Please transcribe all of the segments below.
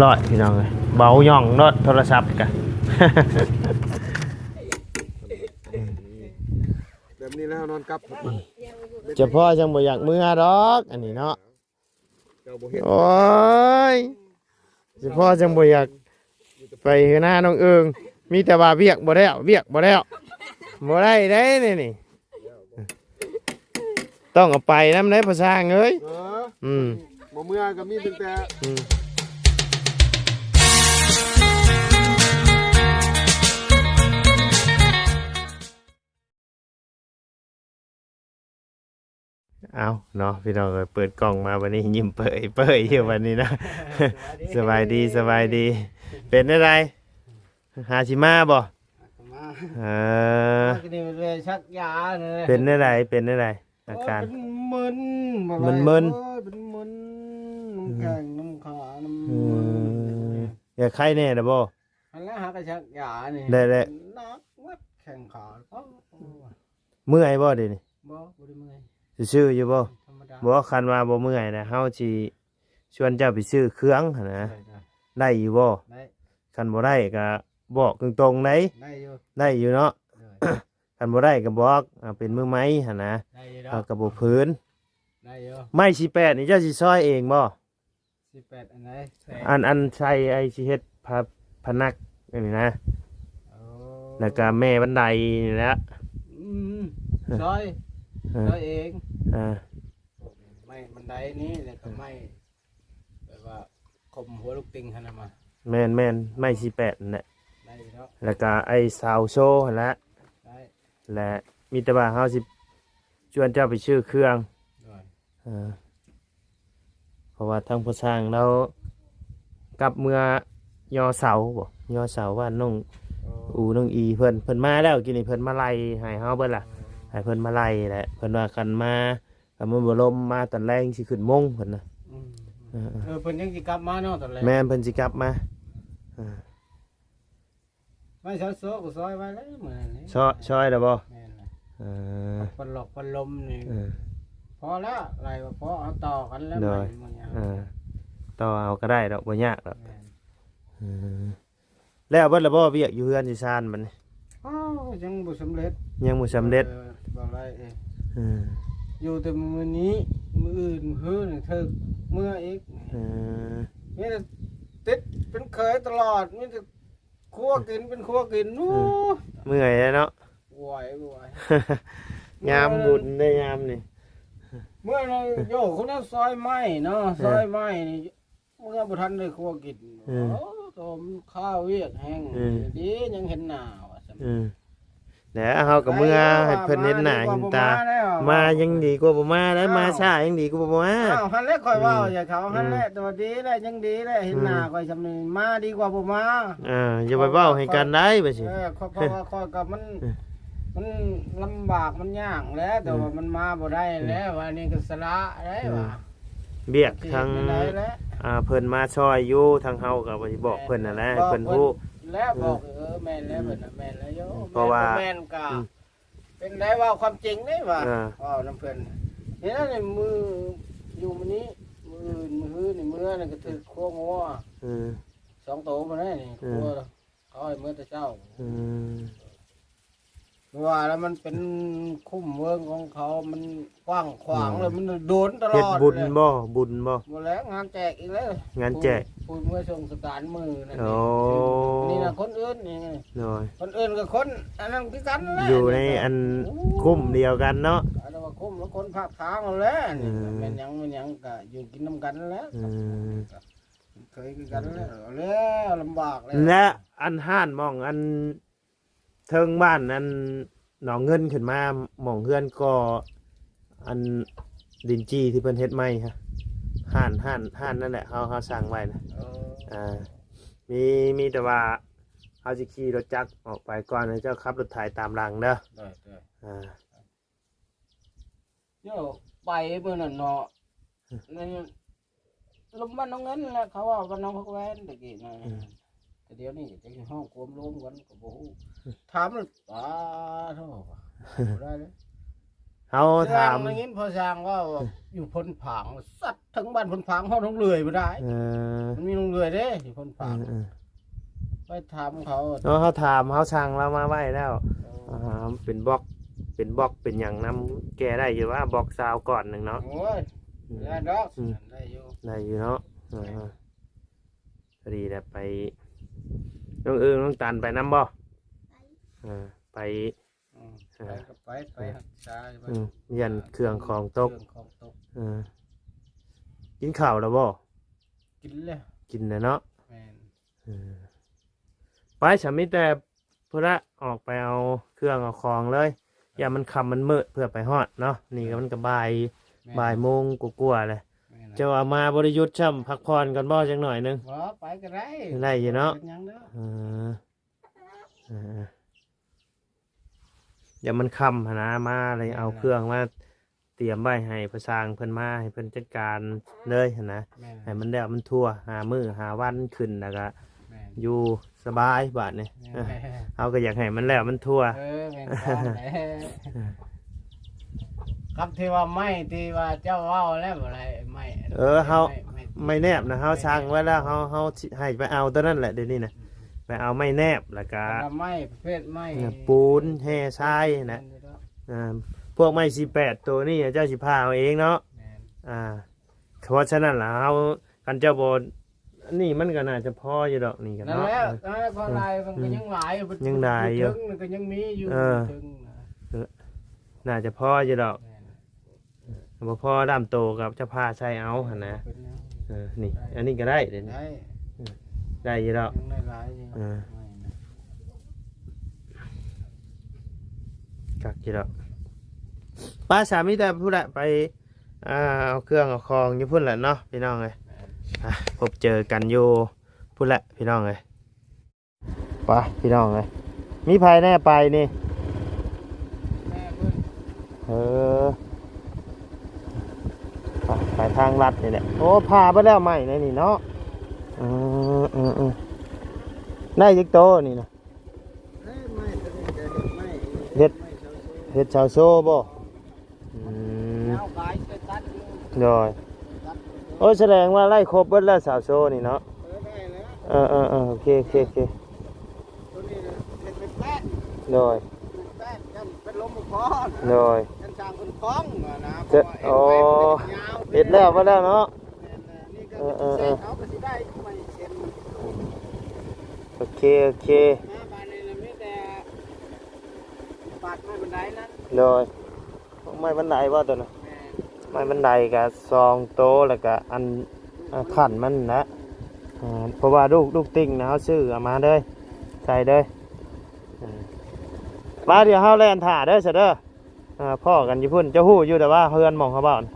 ຮ້ອຍພີ່ນ້ອງເອີຍ ເບົາຫຍ່ອງໂລດໂທລະສັບກະ ແບບນີ້ແລ້ວນອນກັບ ເຈົ້າພໍ່ຈັ່ງບໍ່ຢາກເມືອດອກ ອັນນີ້ເນາະ ເຈົ້າບໍ່ເຮັດ ໂອ້ຍ ເຈົ້າພໍ່ຈັ່ງບໍ່ຢາກໄປເຮືອນນ້ານ້ອງເອີງ ມີແຕ່ວ່າວຽກບໍ່ແລ້ວ ວຽກບໍ່ແລ້ວ ບໍ່ໄດ້ເດ້ນີ້ ນີ້ ຕ້ອງເອົາໄປນຳເດ້ພໍ່ຊ່າງເອີຍ ເອີ ອືມ ບໍ່ເມືອກໍມີຕັ້ງແຕ່ ອືມ ເອົາເນາະ ພີ່ນ້ອງເອີຍ ເປີດກ້ອງມາບັດນີ້ຍິ້ມເປີຍໆຢູ່ບັດນີ້ນະ ສະບາຍດີ ສະບາຍດີ ສະບາຍດີ ເປັນແນວໃດ ຫາຊິມາບໍ່? ມາ ເອີ ມາກໍໄດ້ໄປສັກຢານີ້ແຫຼະ ເປັນແນວໃດ ເປັນແນວໃດ ອາການ ໂອ້ຍ ເປັນມຶນ ບໍ່ໄດ້ ມຶນໆ ໂອ້ຍ ເປັນມຶນ ອືມ ນ້ຳແຂ້ງ ນ້ຳຂາ ນ້ຳ ອືມ ຢາກໄຄແດ່ລະບໍ່? ຫັ້ນແຫຼະ ຫາກໍສັກຢານີ້ ໄດ້ແລ້ວ ໜັກໝົດແຂ້ງຂາ ເມື່ອຍບໍ່ດຽວນີ້? ບໍ່ ບໍ່ໄດ້ເມື່ອຍ ຊື່ໆຢູ່ບໍ່? ທຳມະດາ ບໍ່ ຄັນວ່າບໍ່ເມື່ອຍນະ ເຮົາຊິຊວນເຈົ້າໄປຊື້ເຄື່ອງຫັ້ນນະ ໄດ້ຢູ່ບໍ່? ໄດ້ ຄັນບໍ່ໄດ້ກໍບອກຕົງໆໄດ໋ ໄດ້ຢູ່ ໄດ້ຢູ່ເນາະ ໂດຍ ຄັນບໍ່ໄດ້ກໍບອກ ເອົາເປັນມືໃໝ່ຫັ້ນນະ ໄດ້ຢູ່ດອກ ເຮົາກໍບໍ່ຜືນ ໄດ້ຢູ່ ໄມ້ສີ່ແປດນີ້ເຈົ້າຊິຊອຍເອງບໍ່? ສີ່ແປດອັນໃດ? ອັນ ອັນໃສ່ໄອ້ຊິເຮັດພະ ພະນັກອັນນີ້ນະ ໂອ້ ແລ້ວກະແມ່ບັນໄດນີ້ແຫຼະ ອືມ ເອີ ຊອຍ ເອີ ຊອຍເອງ ເອີ ໄມ້ບັນໄດນີ້ ແລ້ວກໍໄມ້ແບບວ່າຂົ່ມຫົວລູກຕິ່ງຫັ້ນນະມາ ແມ່ນໆ ໄມ້ສີ່ແປດນັ້ນແຫຼະ ໄດ້ຢູ່ເນາະ ແລ້ວກະໄອ້ເສົາໂຊຫັ້ນແຫຼະ ໄດ້ ແລະ ມີແຕ່ວ່າເຮົາຊິຊວນເຈົ້າໄປຊື້ເຄື່ອງ ໂດຍ ເອີ ເພາະວ່າທາງພໍ່ຊ່າງລາວກັບເມືອຍໍເສົາບໍ ຍໍເສົາບ້ານນ້ອງ ໂອ້ ອູ ນ້ອງອີເພິ່ນ ເພິ່ນມາແລ້ວ ກີ້ນີ້ເພິ່ນມາໄລ່ໃຫ້ເຮົາເບິດລະ ໂອ້ ໃຫ້ເພິ່ນມາໄລ່ແຫຼະ ເພິ່ນວ່າຄັນມາ ຄັນມັນບໍ່ລົມມາຕອນແລງຊິຂຶ້ນມົງເພິ່ນນະ ອືມ ເອີ ເອີ ເອີ ເພິ່ນຍັງຊິກັບມາເນາະຕອນແລງ ແມ່ນ ເພິ່ນຊິກັບມາ ເອີ ໄມ້ຊາວໂຊກໍຊອຍໄວ້ແລ້ວມື້ນັ້ນນີ້ ຊອຍ ຊອຍແລ້ວບໍ່? ແມ່ນແຫຼະ ເອີ ພັດລົມ ພັດລົມນີ້ ເອີ ພໍແລ້ວ ໄລ່ວ່າພໍ ເອົາຕໍ່ກັນແລ້ວ ໂດຍ ມັນບໍ່ຍາກ ເອີ ຕໍ່ເອົາກໍໄດ້ດອກ ບໍ່ຍາກດອກ ແມ່ນ ເອີ ແລ້ວເບິດແລ້ວບໍ່ ວຽກຢູ່ເຮືອນຢູ່ຊານບັດນີ້? ອ້າວ ຍັງບໍ່ສຳເລັດ ຍັງບໍ່ສຳເລັດ ເອີ ບໍ່ໄດ້ ເອີ ເອີ ຢູ່ແຕ່ມື້ນີ້ ມື້ອື່ນ ມື້ຮືນີ້ຖືກເມືອອີກ ເອີ ມີແຕ່ຕິດເປັນເຂີຍຕະຫຼອດ ມີແຕ່ ຄົວກິນເປັນຄົວກິນ ໂອ້ ເອີ ເມື່ອຍແລ້ວເນາະ ບໍ່ໄຫວ ບໍ່ໄຫວ ຍາມບຸນໄດ້ຍາມນີ້ ເມື່ອນັ້ນໂຍກຄົນນັ້ນຊອຍໄມ້ເນາະ ເອີ ຊອຍໄມ້ນີ້ ເມື່ອບໍ່ທັນໄດ້ຄົວກິນ ເອີ ໂອ້ ໂຕມັນຄາວຽກແຮງ ເອີ ດີຍັງເຫັນໜ້າວ່າຊັ້ນ ເອີ ແລ້ວເຮົາກໍເມືອໃຫ້ເພິ່ນເຫັນໜ້າເຫັນຕາ ມາຍັງດີກວ່າບໍ່ມາໄດ໋ ມາຊ້າຍັງດີກວ່າບໍ່ມາ ອ້າວ ຫັ້ນແຫຼະຂ້ອຍເວົ້າ ເອີ ຢ່າເຂົາ ເອີ ຫັ້ນແຫຼະ ແຕ່ວ່າດີແຫຼະ ຍັງດີແຫຼະ ເຫັນໜ້າ ເອີ ຂ້ອຍຊ່ຳນີ້ ມາດີກວ່າບໍ່ມາ ເອີ ຢ່າໄປເວົ້າໃຫ້ກັນໄດ໋ ວ່າຊິ ເອີ ເພາະວ່າຂ້ອຍກໍມັນ ເອີ ມັນລຳບາກ ມັນຍາກແຫຼະ ແຕ່ວ່າ ເອີ ມັນມາບໍ່ໄດ້ແຫຼະ ວ່ານີ້ກໍສະຫຼະໄດ໋ ເອີ ວ່າ ວຽກທາງ ອ່າ ເພິ່ນມາຊ່ອຍຢູ່ ທາງເຮົາກໍໄປບອກເພິ່ນນັ້ນແຫຼະ ໃຫ້ເພິ່ນຮູ້ ແລ້ວບອກ ເອີ ເອີ ແມ່ນແລ້ວ ອືມ ເພິ່ນນະແມ່ນແລ້ວໂຍ ເອີ ເພາະວ່າ ແມ່ນກໍ ອືມ ເປັນໄດ້ເວົ້າຄວາມຈິງເດ້ວ່າ ອ່າ ເວົ້ານຳເພິ່ນ ນີ້ນະ ມື້ຢູ່ມື້ນີ້ ມື້ອື່ນ ມື້ຮືນີ້ ເມືອນີ້ກໍຖືກຄົວງົວ ເອີ ສອງໂຕພຸ້ນນະນີ້ ເອີ ຄົວ ເຂົາໃຫ້ເມືອແຕ່ເຊົ້າ ອືມ ວ່າແລ້ວມັນເປັນຄຸ້ມເວີງຂອງເຂົາ ມັນກວ້າງຂວາງ ອືມ ແລ້ວມັນໂດນຕະຫຼອດ ເຮັດບຸນບໍ່? ບຸນບໍ່? ບໍ່ແລ້ວ ງານແຈກອີກແລ້ວ ງານແຈກ ຜູ້ ຜູ້ເມືອສົ່ງສະການມື້ນັ້ນ ໂອ້ ນີ້ນະ ຄົນອື່ນນີ້ ໂດຍ ຄົນອື່ນກໍຄົນອັນນັ້ນຄືກັນແຫຼະ ຢູ່ໃນອັນຄຸ້ມດຽວກັນເນາະ ອັນນັ້ນວ່າຄຸ້ມ ແລ້ວຄົນພາກທາງຫັ້ນແຫຼະ ອືມ ແມ່ນຫຍັງ ແມ່ນຫຍັງກໍຢູ່ກິນນຳກັນແຫຼະ ອືມ ເຄີຍຄືກັນແຫຼະ ແລ້ວລຳບາກແລ້ວ ແລະ ອັນຮ້ານໝ່ອງອັນເທິງບ້ານອັນໜອງເງິນຂຶ້ນມາ ໝ່ອງເຮືອນກໍອັນດິນຈີ່ທີ່ເພິ່ນເຮັດໃໝ່ຫັ້ນ ຮ້ານ ຮ້ານ ຮ້ານນັ້ນແຫຼະ ເຮົາ ເຮົາສັ່ງໄວ້ນະ ເອີ ອ່າ ມີ ມີແຕ່ວ່າເຮົາຊິຂີ່ລົດຈັກອອກໄປກ່ອນ ໃຫ້ເຈົ້າຂັບລົດໄຖຕາມຫຼັງເດີ ໄດ້ ໄດ້ ອ່າ ໂຍ ໄປມື້ນັ້ນເນາະ ອືມ ໃນລົມບ້ານໜອງເງິນແຫຼະ ເຂົາວ່າບ້ານໜອງຜັກແວ່ນຕະກີ້ນະ ອືມ ແຕ່ດຽວນີ້ຈັກຮ້ອງຄວາມລວມກັນກໍບໍ່ຮູ້ ອືມ ຖາມ ປາໂທ ບໍ່ໄດ້ເລີຍ ເຮົາຖາມ ໄດ້ຍິນພໍ່ຊ່າງເວົ້າຢູ່ໂພນຜາງ ສັດເຖິງບ້ານໂພນຜາງ ຮອດໂຮງເລື່ອຍບໍ່ໄດ້. ເອີ ມັນມີໂຮງເລື່ອຍເດ້ຢູ່ໂພນຜາງ. ເອີ ເອີ ໄປຖາມເຂົາ. ເນາະ ເຮົາຖາມ ເຮົາສັ່ງລາວມາໄວ້ແລ້ວ. ໂອ້ ອ່າ ເປັນບລັອກ ເປັນບລັອກເປັນຫຍັງນຳ ແກ້ໄດ້ຢູ່ວ່າ ບລັອກຊາວກ້ອນໜຶ່ງເນາະ. ໂອ້ຍ ອືມ ໄດ້ດອກ. ອືມ ໄດ້ຢູ່ ໄດ້ຢູ່ເນາະ. ເອີ ພໍດີແຫຼະ ໄປ ນ້ອງເອີງ ນ້ອງຕັນໄປນຳບໍ່? ໄປ ເອີ ໄປ ອືມ ເອີ ໄປກໍໄປ ໄປ ເອີ ຮັກສາ ໄປ ອືມ ຢ້ານເຄື່ອງຂອງຕົກ ເຄື່ອງຂອງຕົກ. ເອີ ກິນເຂົ້າແລ້ວບໍ່? ກິນແລ້ວ ກິນແລ້ວເນາະ. ແມ່ນ. ເອີ ໄປຊະ ມີແຕ່ພຸ້ນລະ ອອກໄປເອົາເຄື່ອງເອົາຂອງເລີຍ ຢ້ານມັນຄ່ຳມັນມືດເພື່ອໄປຮອດເນາະ. ນີ້ກໍມັນກໍບ່າຍ ແມ່ນ ບ່າຍໂມງກວ່າໆແລ້ວ. ແມ່ນ ເຈົ້າວ່າມາບໍ່ໄດ້ຢຸດຊ້ຳ ພັກຜ່ອນກ່ອນບໍ່ ຈັກໜ້ອຍໜຶ່ງ? ບໍ່ ໄປກໍໄດ້ ໄດ້ຢູ່ເນາະ. ເປັນຫຍັງເດີ. ເອີ ເອີ ເອີ ຢ້ານມັນຄ່ຳຫັ້ນນະ ມາເລີຍ ແມ່ນ ເອົາເຄື່ອງມາຕຽມໄວ້ໃຫ້ພະຊ່າງເພິ່ນມາ ໃຫ້ເພິ່ນຈັດການເລີຍຫັ້ນນະ. ແມ່ນ ໃຫ້ມັນແລ້ວມັນທົ່ວ ຫ້າມື້ຫ້າວັນຂຶ້ນ ແລ້ວກະ ແມ່ນ ຢູ່ສະບາຍບາດນີ້. ແມ່ນ ເອີ ເຮົາກໍຢາກໃຫ້ມັນແລ້ວມັນທົ່ວ. ເອີ ແມ່ນຕ້ອງແຫຼະ. ກັບທີ່ວ່າໄມ້ທີ່ວ່າເຈົ້າເວົ້າແລ້ວບໍ່ໄດ້ ໄມ້ ເອີ ເຮົາ ໄມ້ ໄມ້ ໄມ້ແນບນະ ເຮົາ ໄມ້ແນບ ສັ່ງໄວ້ແລ້ວ ເຮົາ ເຮົາຊິໃຫ້ໄປເອົາຕົວນັ້ນແຫຼະ ດຽວນີ້ນະ. ອືມ ໄປເອົາໄມ້ແນບ ແລ້ວກະ ແລ້ວໄມ້ປະເພດໄມ້ ເອີ ປູນ ແຮ່ ຊາຍນະ. ແມ່ນຢູ່ດອກ. ອ່າ ພວກໄມ້ສີ່ແປດໂຕນີ້ເຈົ້າຊິຜ່າເອົາເອງເນາະ. ແມ່ນ. ອ່າ ເພາະສະນັ້ນລະ ເຮົາ ຄັນເຈົ້າບໍ່ ອັນນີ້ມັນກໍໜ້າຈະພໍຢູ່ດອກ ນີ້ກໍເນາະ. ນັ້ນແຫຼະ ເອີ ເອີ ພໍຫຼາຍມັນກໍຍັງຫຼາຍ ອືມ ຍັງຫຼາຍຢູ່ ເທິງມັນກໍຍັງມີຢູ່. ເອີ ເທິງນະ ເອີ ໜ້າຈະພໍຢູ່ດອກ. ແມ່ນ. ບໍ່ພໍດຳໂຕກໍຈະຜ່າໃສ່ເອົາຫັ້ນນະ. ເອີ ນີ້ ໄດ້ ອັນນີ້ກໍໄດ້ເດ້ ໄດ້ ເອີ ໄດ້ຢູ່ດອກ ຍັງໄດ້ຫຼາຍຢູ່. ເອີ ໄດ້ນະ ຄັກຢູ່ດອກ. ໄປສາ ມີແຕ່ພຸ້ນແຫຼະ ໄປ ອ່າ ເອົາເຄື່ອງເອົາຂອງຢູ່ພຸ້ນແຫຼະເນາະ ພີ່ນ້ອງເອີຍ. ແມ່ນ. ອ່ະ ພົບເຈີກັນຢູ່ພຸ້ນແຫຼະ ພີ່ນ້ອງເອີຍ. ໄປ ພີ່ນ້ອງເອີຍ ມີໃຜແດ່ໄປນີ້? ແມ່ເພິ່ນ. ເອີ ໄປ ໄປທາງລັດນີ້ແຫຼະ. ໂອ້ ຜ່າເບິດແລ້ວໄມ້ໃນນີ້ເນາະ. ເອີ ເອີ ເອີ ໄດ້ຈັກໂຕນີ້ນະ? ເຮັດ ເຮັດເສົາໂຊບໍ່? ອືມ ໂດຍ. ໂອ້ຍ ສະແດງວ່າໄລ່ຄົບເບິດແລ້ວ ສາວໂຊນີ້ເນາະ. ເອີ ໄດ້ແລ້ວ. ເອີ ເອີ ເອີ ໂອເຄ ໂອເຄ ໂອເຄ. ໂຕນີ້ເຮັດເປັນແປ້ນ. ໂດຍ. ເປັນແປ້ນ ຢ້ານເປັນລົມບໍ່ພໍ. ໂດຍ. ຢ້ານຊ່າງເພິ່ນຄອງນະ. ເອີ ເຮັດແລ້ວ ເບິດແລ້ວເນາະ. ແມ່ນແຫຼະ. ນີ້ກໍ ເອີ ເອີ ເອີ ເຂົາກໍຊິໄດ້ໄມ້ເສັ້ນ. ໂອເຄ ໂອເຄ. ມາບາດນີ້ລະມີແຕ່ປາດໄມ້ບັນໄດນັ້ນ. ໂດຍ. ໄມ້ບັນໄດບໍ່ຕົວນັ້ນ? ແມ່ນ. ໄມ້ບັນໄດກະສອງໂຕ ແລ້ວກະອັນ ອັນຂັ້ນມັນນະ. ອ່າ ເພາະວ່າລູກ ລູກຕິ່ງນະ ເຮົາຊື້ເອົາມາເລີຍ ໃສ່ເລີຍ. ອ່າ ມາ ດຽວເຮົາແລ່ນຖ້າເດີ ຊະເດີ. ອ່າ ພໍ້ກັນຢູ່ພຸ້ນ. ເຈົ້າຮູ້ຢູ່ແຕ່ວ່າເຮືອນໝ່ອງເຮົາເວົ້ານະ?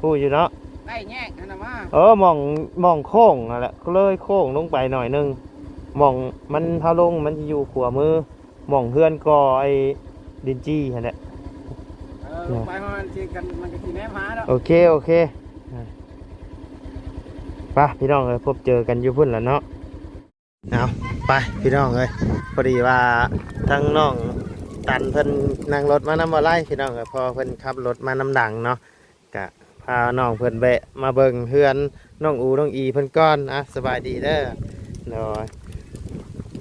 ຮູ້ຢູ່ເນາະ. ໃກ້ແຍກຫັ້ນນະມາ. ເອີ ໝ່ອງ ໝ່ອງໂຄ້ງຫັ້ນແຫຼະ ເລີຍໂຄ້ງລົງໄປໜ້ອຍໜຶ່ງ. ໝ່ອງມັນ ເຮົາລົງມັນຊິຢູ່ຂວາມື. ໝ່ອງເຮືອນກໍໄອ້ດິນຈີ່ຫັ້ນແຫຼະ. ເອີ ເອີ ໄປຮອດຊິກັນ ມັນກໍຊິແນມຫາເນາະ. ໂອເຄ ໂອເຄ. ອ່າ ໄປ ພີ່ນ້ອງເອີຍ ພົບເຈີກັນຢູ່ພຸ້ນລະເນາະ. ເອົາ ໄປ ພີ່ນ້ອງເອີຍ. ພໍດີວ່າທາງນ້ອງຕັນເພິ່ນນັ່ງລົດມານຳບໍ່ໄຫຼ ພີ່ນ້ອງເອີຍ ເພາະເພິ່ນຂັບລົດມານຳຫຼັງເນາະ. ກະພານ້ອງເພິ່ນແວະມາເບິ່ງເຮືອນນ້ອງອູນ້ອງອີເພິ່ນກ່ອນ. ອ່ະ ສະບາຍດີເດີ. ໂດຍ.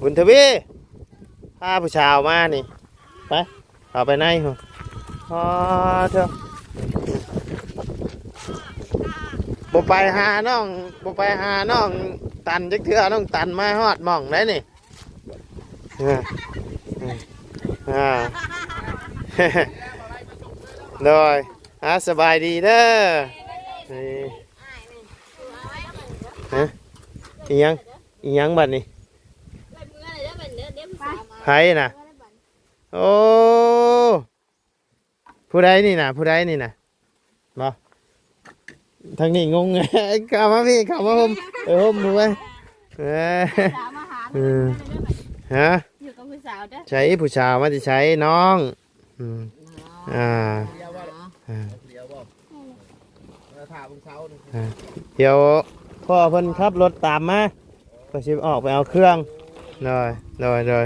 ບຸນທະວີ ພາຜູ້ສາວມານີ້ ໄປ ເຂົ້າໄປໃນພຸ້ນ. ອໍ ເທີ ບໍ່ໄປຫານ້ອງ ບໍ່ໄປຫານ້ອງຕັນຈັກເທື່ອ. ນ້ອງຕັນມາຮອດໝ່ອງໄດ໋ນີ້. ເອີ ເອີ ອ່າ ໂດຍ. ອ່າ ສະບາຍດີເດີ. ນີ້ ຮະ ອີຫຍັງ ອີຫຍັງບັດນີ້? ໃຜນະ? ໂອ້ ຜູ້ໃດນີ້ນະ? ຜູ້ໃດນີ້ນະ? ບໍ່ ທາງນີ້ງົງ. ເຂົ້າມາພີ້ ເຂົ້າມາຮົ່ມ ເອີ ຮົ່ມເບິ່ງ. ເອີ ສາວມາຫາ ເອີ ຮະ ຢູ່ກັບຜູ້ສາວເດີ. ໃສ ຜູ້ສາວມາແຕ່ໃສນ້ອງ? ອືມ ອໍ ອ່າ ດຽວບໍ່? ອ່າ ດຽວພໍ່ເພິ່ນຂັບລົດຕາມມາ ກໍຊິອອກໄປເອົາເຄື່ອງ. ໂດຍ ໂດຍ ໂດຍ.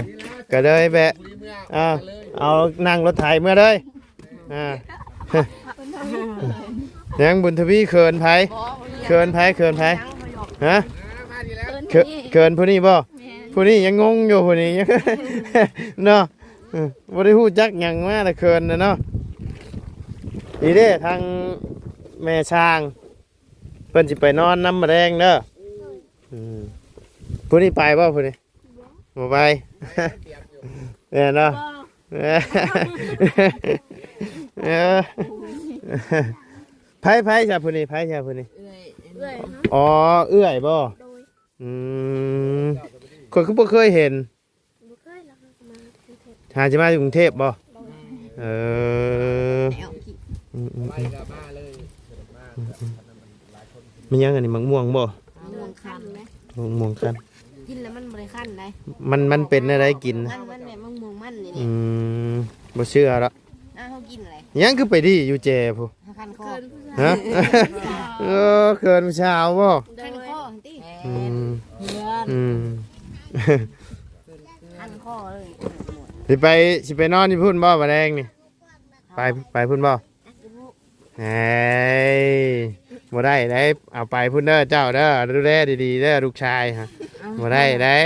ກໍເລີຍແວະ ອ່າ ເອົານັ່ງລົດໄຖເມືອເລີຍ. ອ່າ ยังบุญทวีเขินไผ เขินไผ เขินไผ ฮะ เขิน เขินผู้นี้บ่ แม่น ผู้นี้ยังงงอยู่ ผู้นี้ยัง เนาะ เออ บ่ได้ฮู้จักหยังมาแต่เขินน่ะเนาะ นี่เด้ ทางแม่ช้าง เพิ่นสิไปนอนนำมื้อแลงเด้อ อืม ผู้นี้ไปบ่ ผู้นี้ บ่ไป แม่นเนาะ เออ ไผ ไผซะผู้นี้ ไผซะผู้นี้ เอื้อย เอื้อย อ๋อ เอื้อยบ่ โดย อืม ข้อยคือบ่เคยเห็น บ่เคย แล้วเฮาก็มากรุงเทพฯ หาสิมาจากกรุงเทพฯบ่ โดย เออ แนวคิด อืมๆๆ ไล่ก็มาเลย มา อืมๆ มีหยังอันนี้ มะม่วงบ่ มะม่วงคั้น มะม่วงคั้น กินแล้วมันบ่ได้คั้นได๋ มัน มันเป็นแนวใดกิน มัน มันแบบมะม่วงมันนี่ อืม บ่เชื่อละ อ้าว เฮากินอะไร ยังคือไปดีอยู่แจพุ้น คันคอ ฮะ เออ เขินผู้สาวบ่ คันคอหั่นติ อืม เพื่อน อืม คันคอเลย สิไป สิไปนอนอยู่พุ้นบ่ บ่าแดงนี่ ไป ไปพุ้นบ่ เฮ้ย บ่ได้ได๋ เอาไปพุ้นเด้อเจ้าเด้อ ดูแลดีๆเด้อลูกชายฮะ เอา บ่ได้ได๋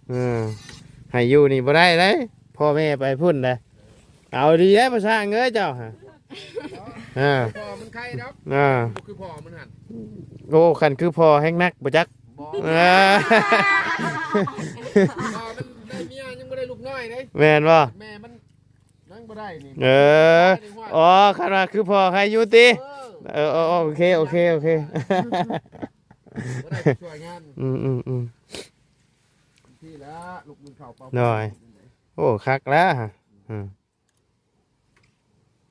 เออ ให้อยู่นี่บ่ได้ได๋ พ่อแม่ไปพุ้นได๋ เอาดีได๋ พ่อช้างเอ้ยเจ้าฮะ เออ พ่อมันไข่ดอก เออ บ่คือพ่อมันหั่น โอ้ คันคือพ่อแฮงนักบ่จัก บ่ เออ พ่อมันได้เมียยังบ่ได้ลูกน้อยเด้ แม่นบ่ แม่มัน ยังบ่ได้นี่ เออ อ๋อ คันว่าคือพ่อใครอยู่ติ เออ เออ โอเค โอเค โอเค บ่ได้ไปช่วยงาน อืม อืม อืม ที่แล้วลูกมือเข้าเป่า โดย โอ้ คักแล้วฮะ อืม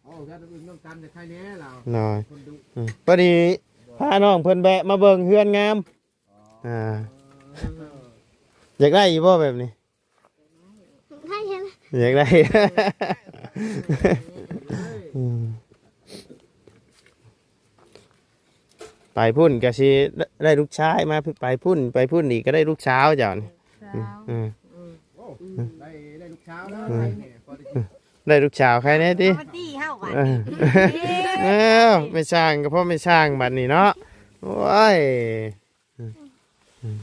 โอ้ แค่น้องกันจะใครแน่เรา โดย คนดุ อืม พอดีพาน้องเพิ่นแวะมาเบิ่งเฮือนงาม อ่า อยากได้อีกบ่แบบนี้ ให้ใช่ไหม อยากได้ อืม ไปพุ้นก็สิได้ลูกชายมา ไปพุ้น ไปพุ้นอีกก็ได้ลูกสาวเจ้านี่ สาว อืม โอ้ ได้ ได้ลูกสาวแล้ว อืม ได้เนี่ย พอได้กิน ได้ลูกสาวใครแน่ติ เอามาตีเฮาว่ะ เออ เอ้า แม่ช้างก็พ่อแม่ช้างบัดนี้เนาะ โอ้ย อืม อืม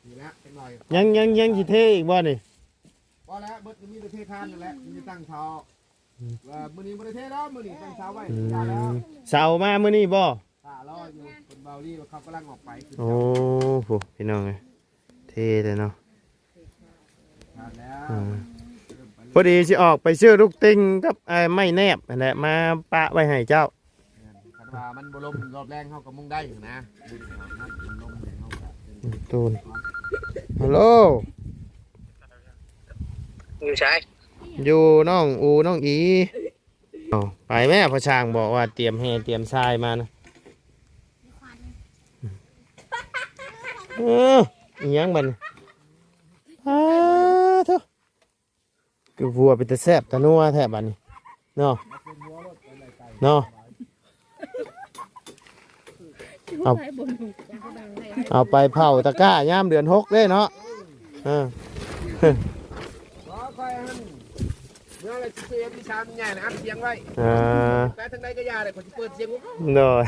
นี่แหละจักหน่อย ยัง ยัง ยังสิเทอีกบ่นี่ พอแล้ว เบิดก็มีแต่เทคานนั่นแหละ มีแต่ตั้งเสา อืม ว่ามื้อนี้บ่ได้เทดอก มื้อนี้ตั้งเสาไว้ อืม อย่าแล้ว เสามามื้อนี้บ่ ถ้ารออยู่ คนเบาลีว่าเขากำลังออกไป โอ้โห พี่น้องเอ้ย เทเลยเนาะ อ่า พอดีสิออกไปซื้อลูกติ่งกับไอ้ไม้แนบนั่นแหละ มาปะไว้ให้เจ้า คันว่ามันบ่ลมรอบแรงเฮาก็มุ่งได้อยู่นะ มันลมเฮาก็ ตูน ฮัลโหล อยู่ไส อยู่น้องอูน้องอี เอาไปแม่ พ่อช้างบอกว่าเตรียมแฮเตรียมทรายมานะ เออ อีหยังบัดนี้ อ้าโธ่ คือวัวเป็นตาแซ่บตานัวแท้บัดนี้ เนาะ เนาะ เอา เอาไปเผาตะกร้ายามเดือนหกเด้เนาะ เออ ขอคอยหั่น เมื่อไรสิเปิดที่สามใหญ่นะ อัดเสียงไว้ อ่า ไปทางใดก็อย่าเลย ขอสิเปิดเสียง โดย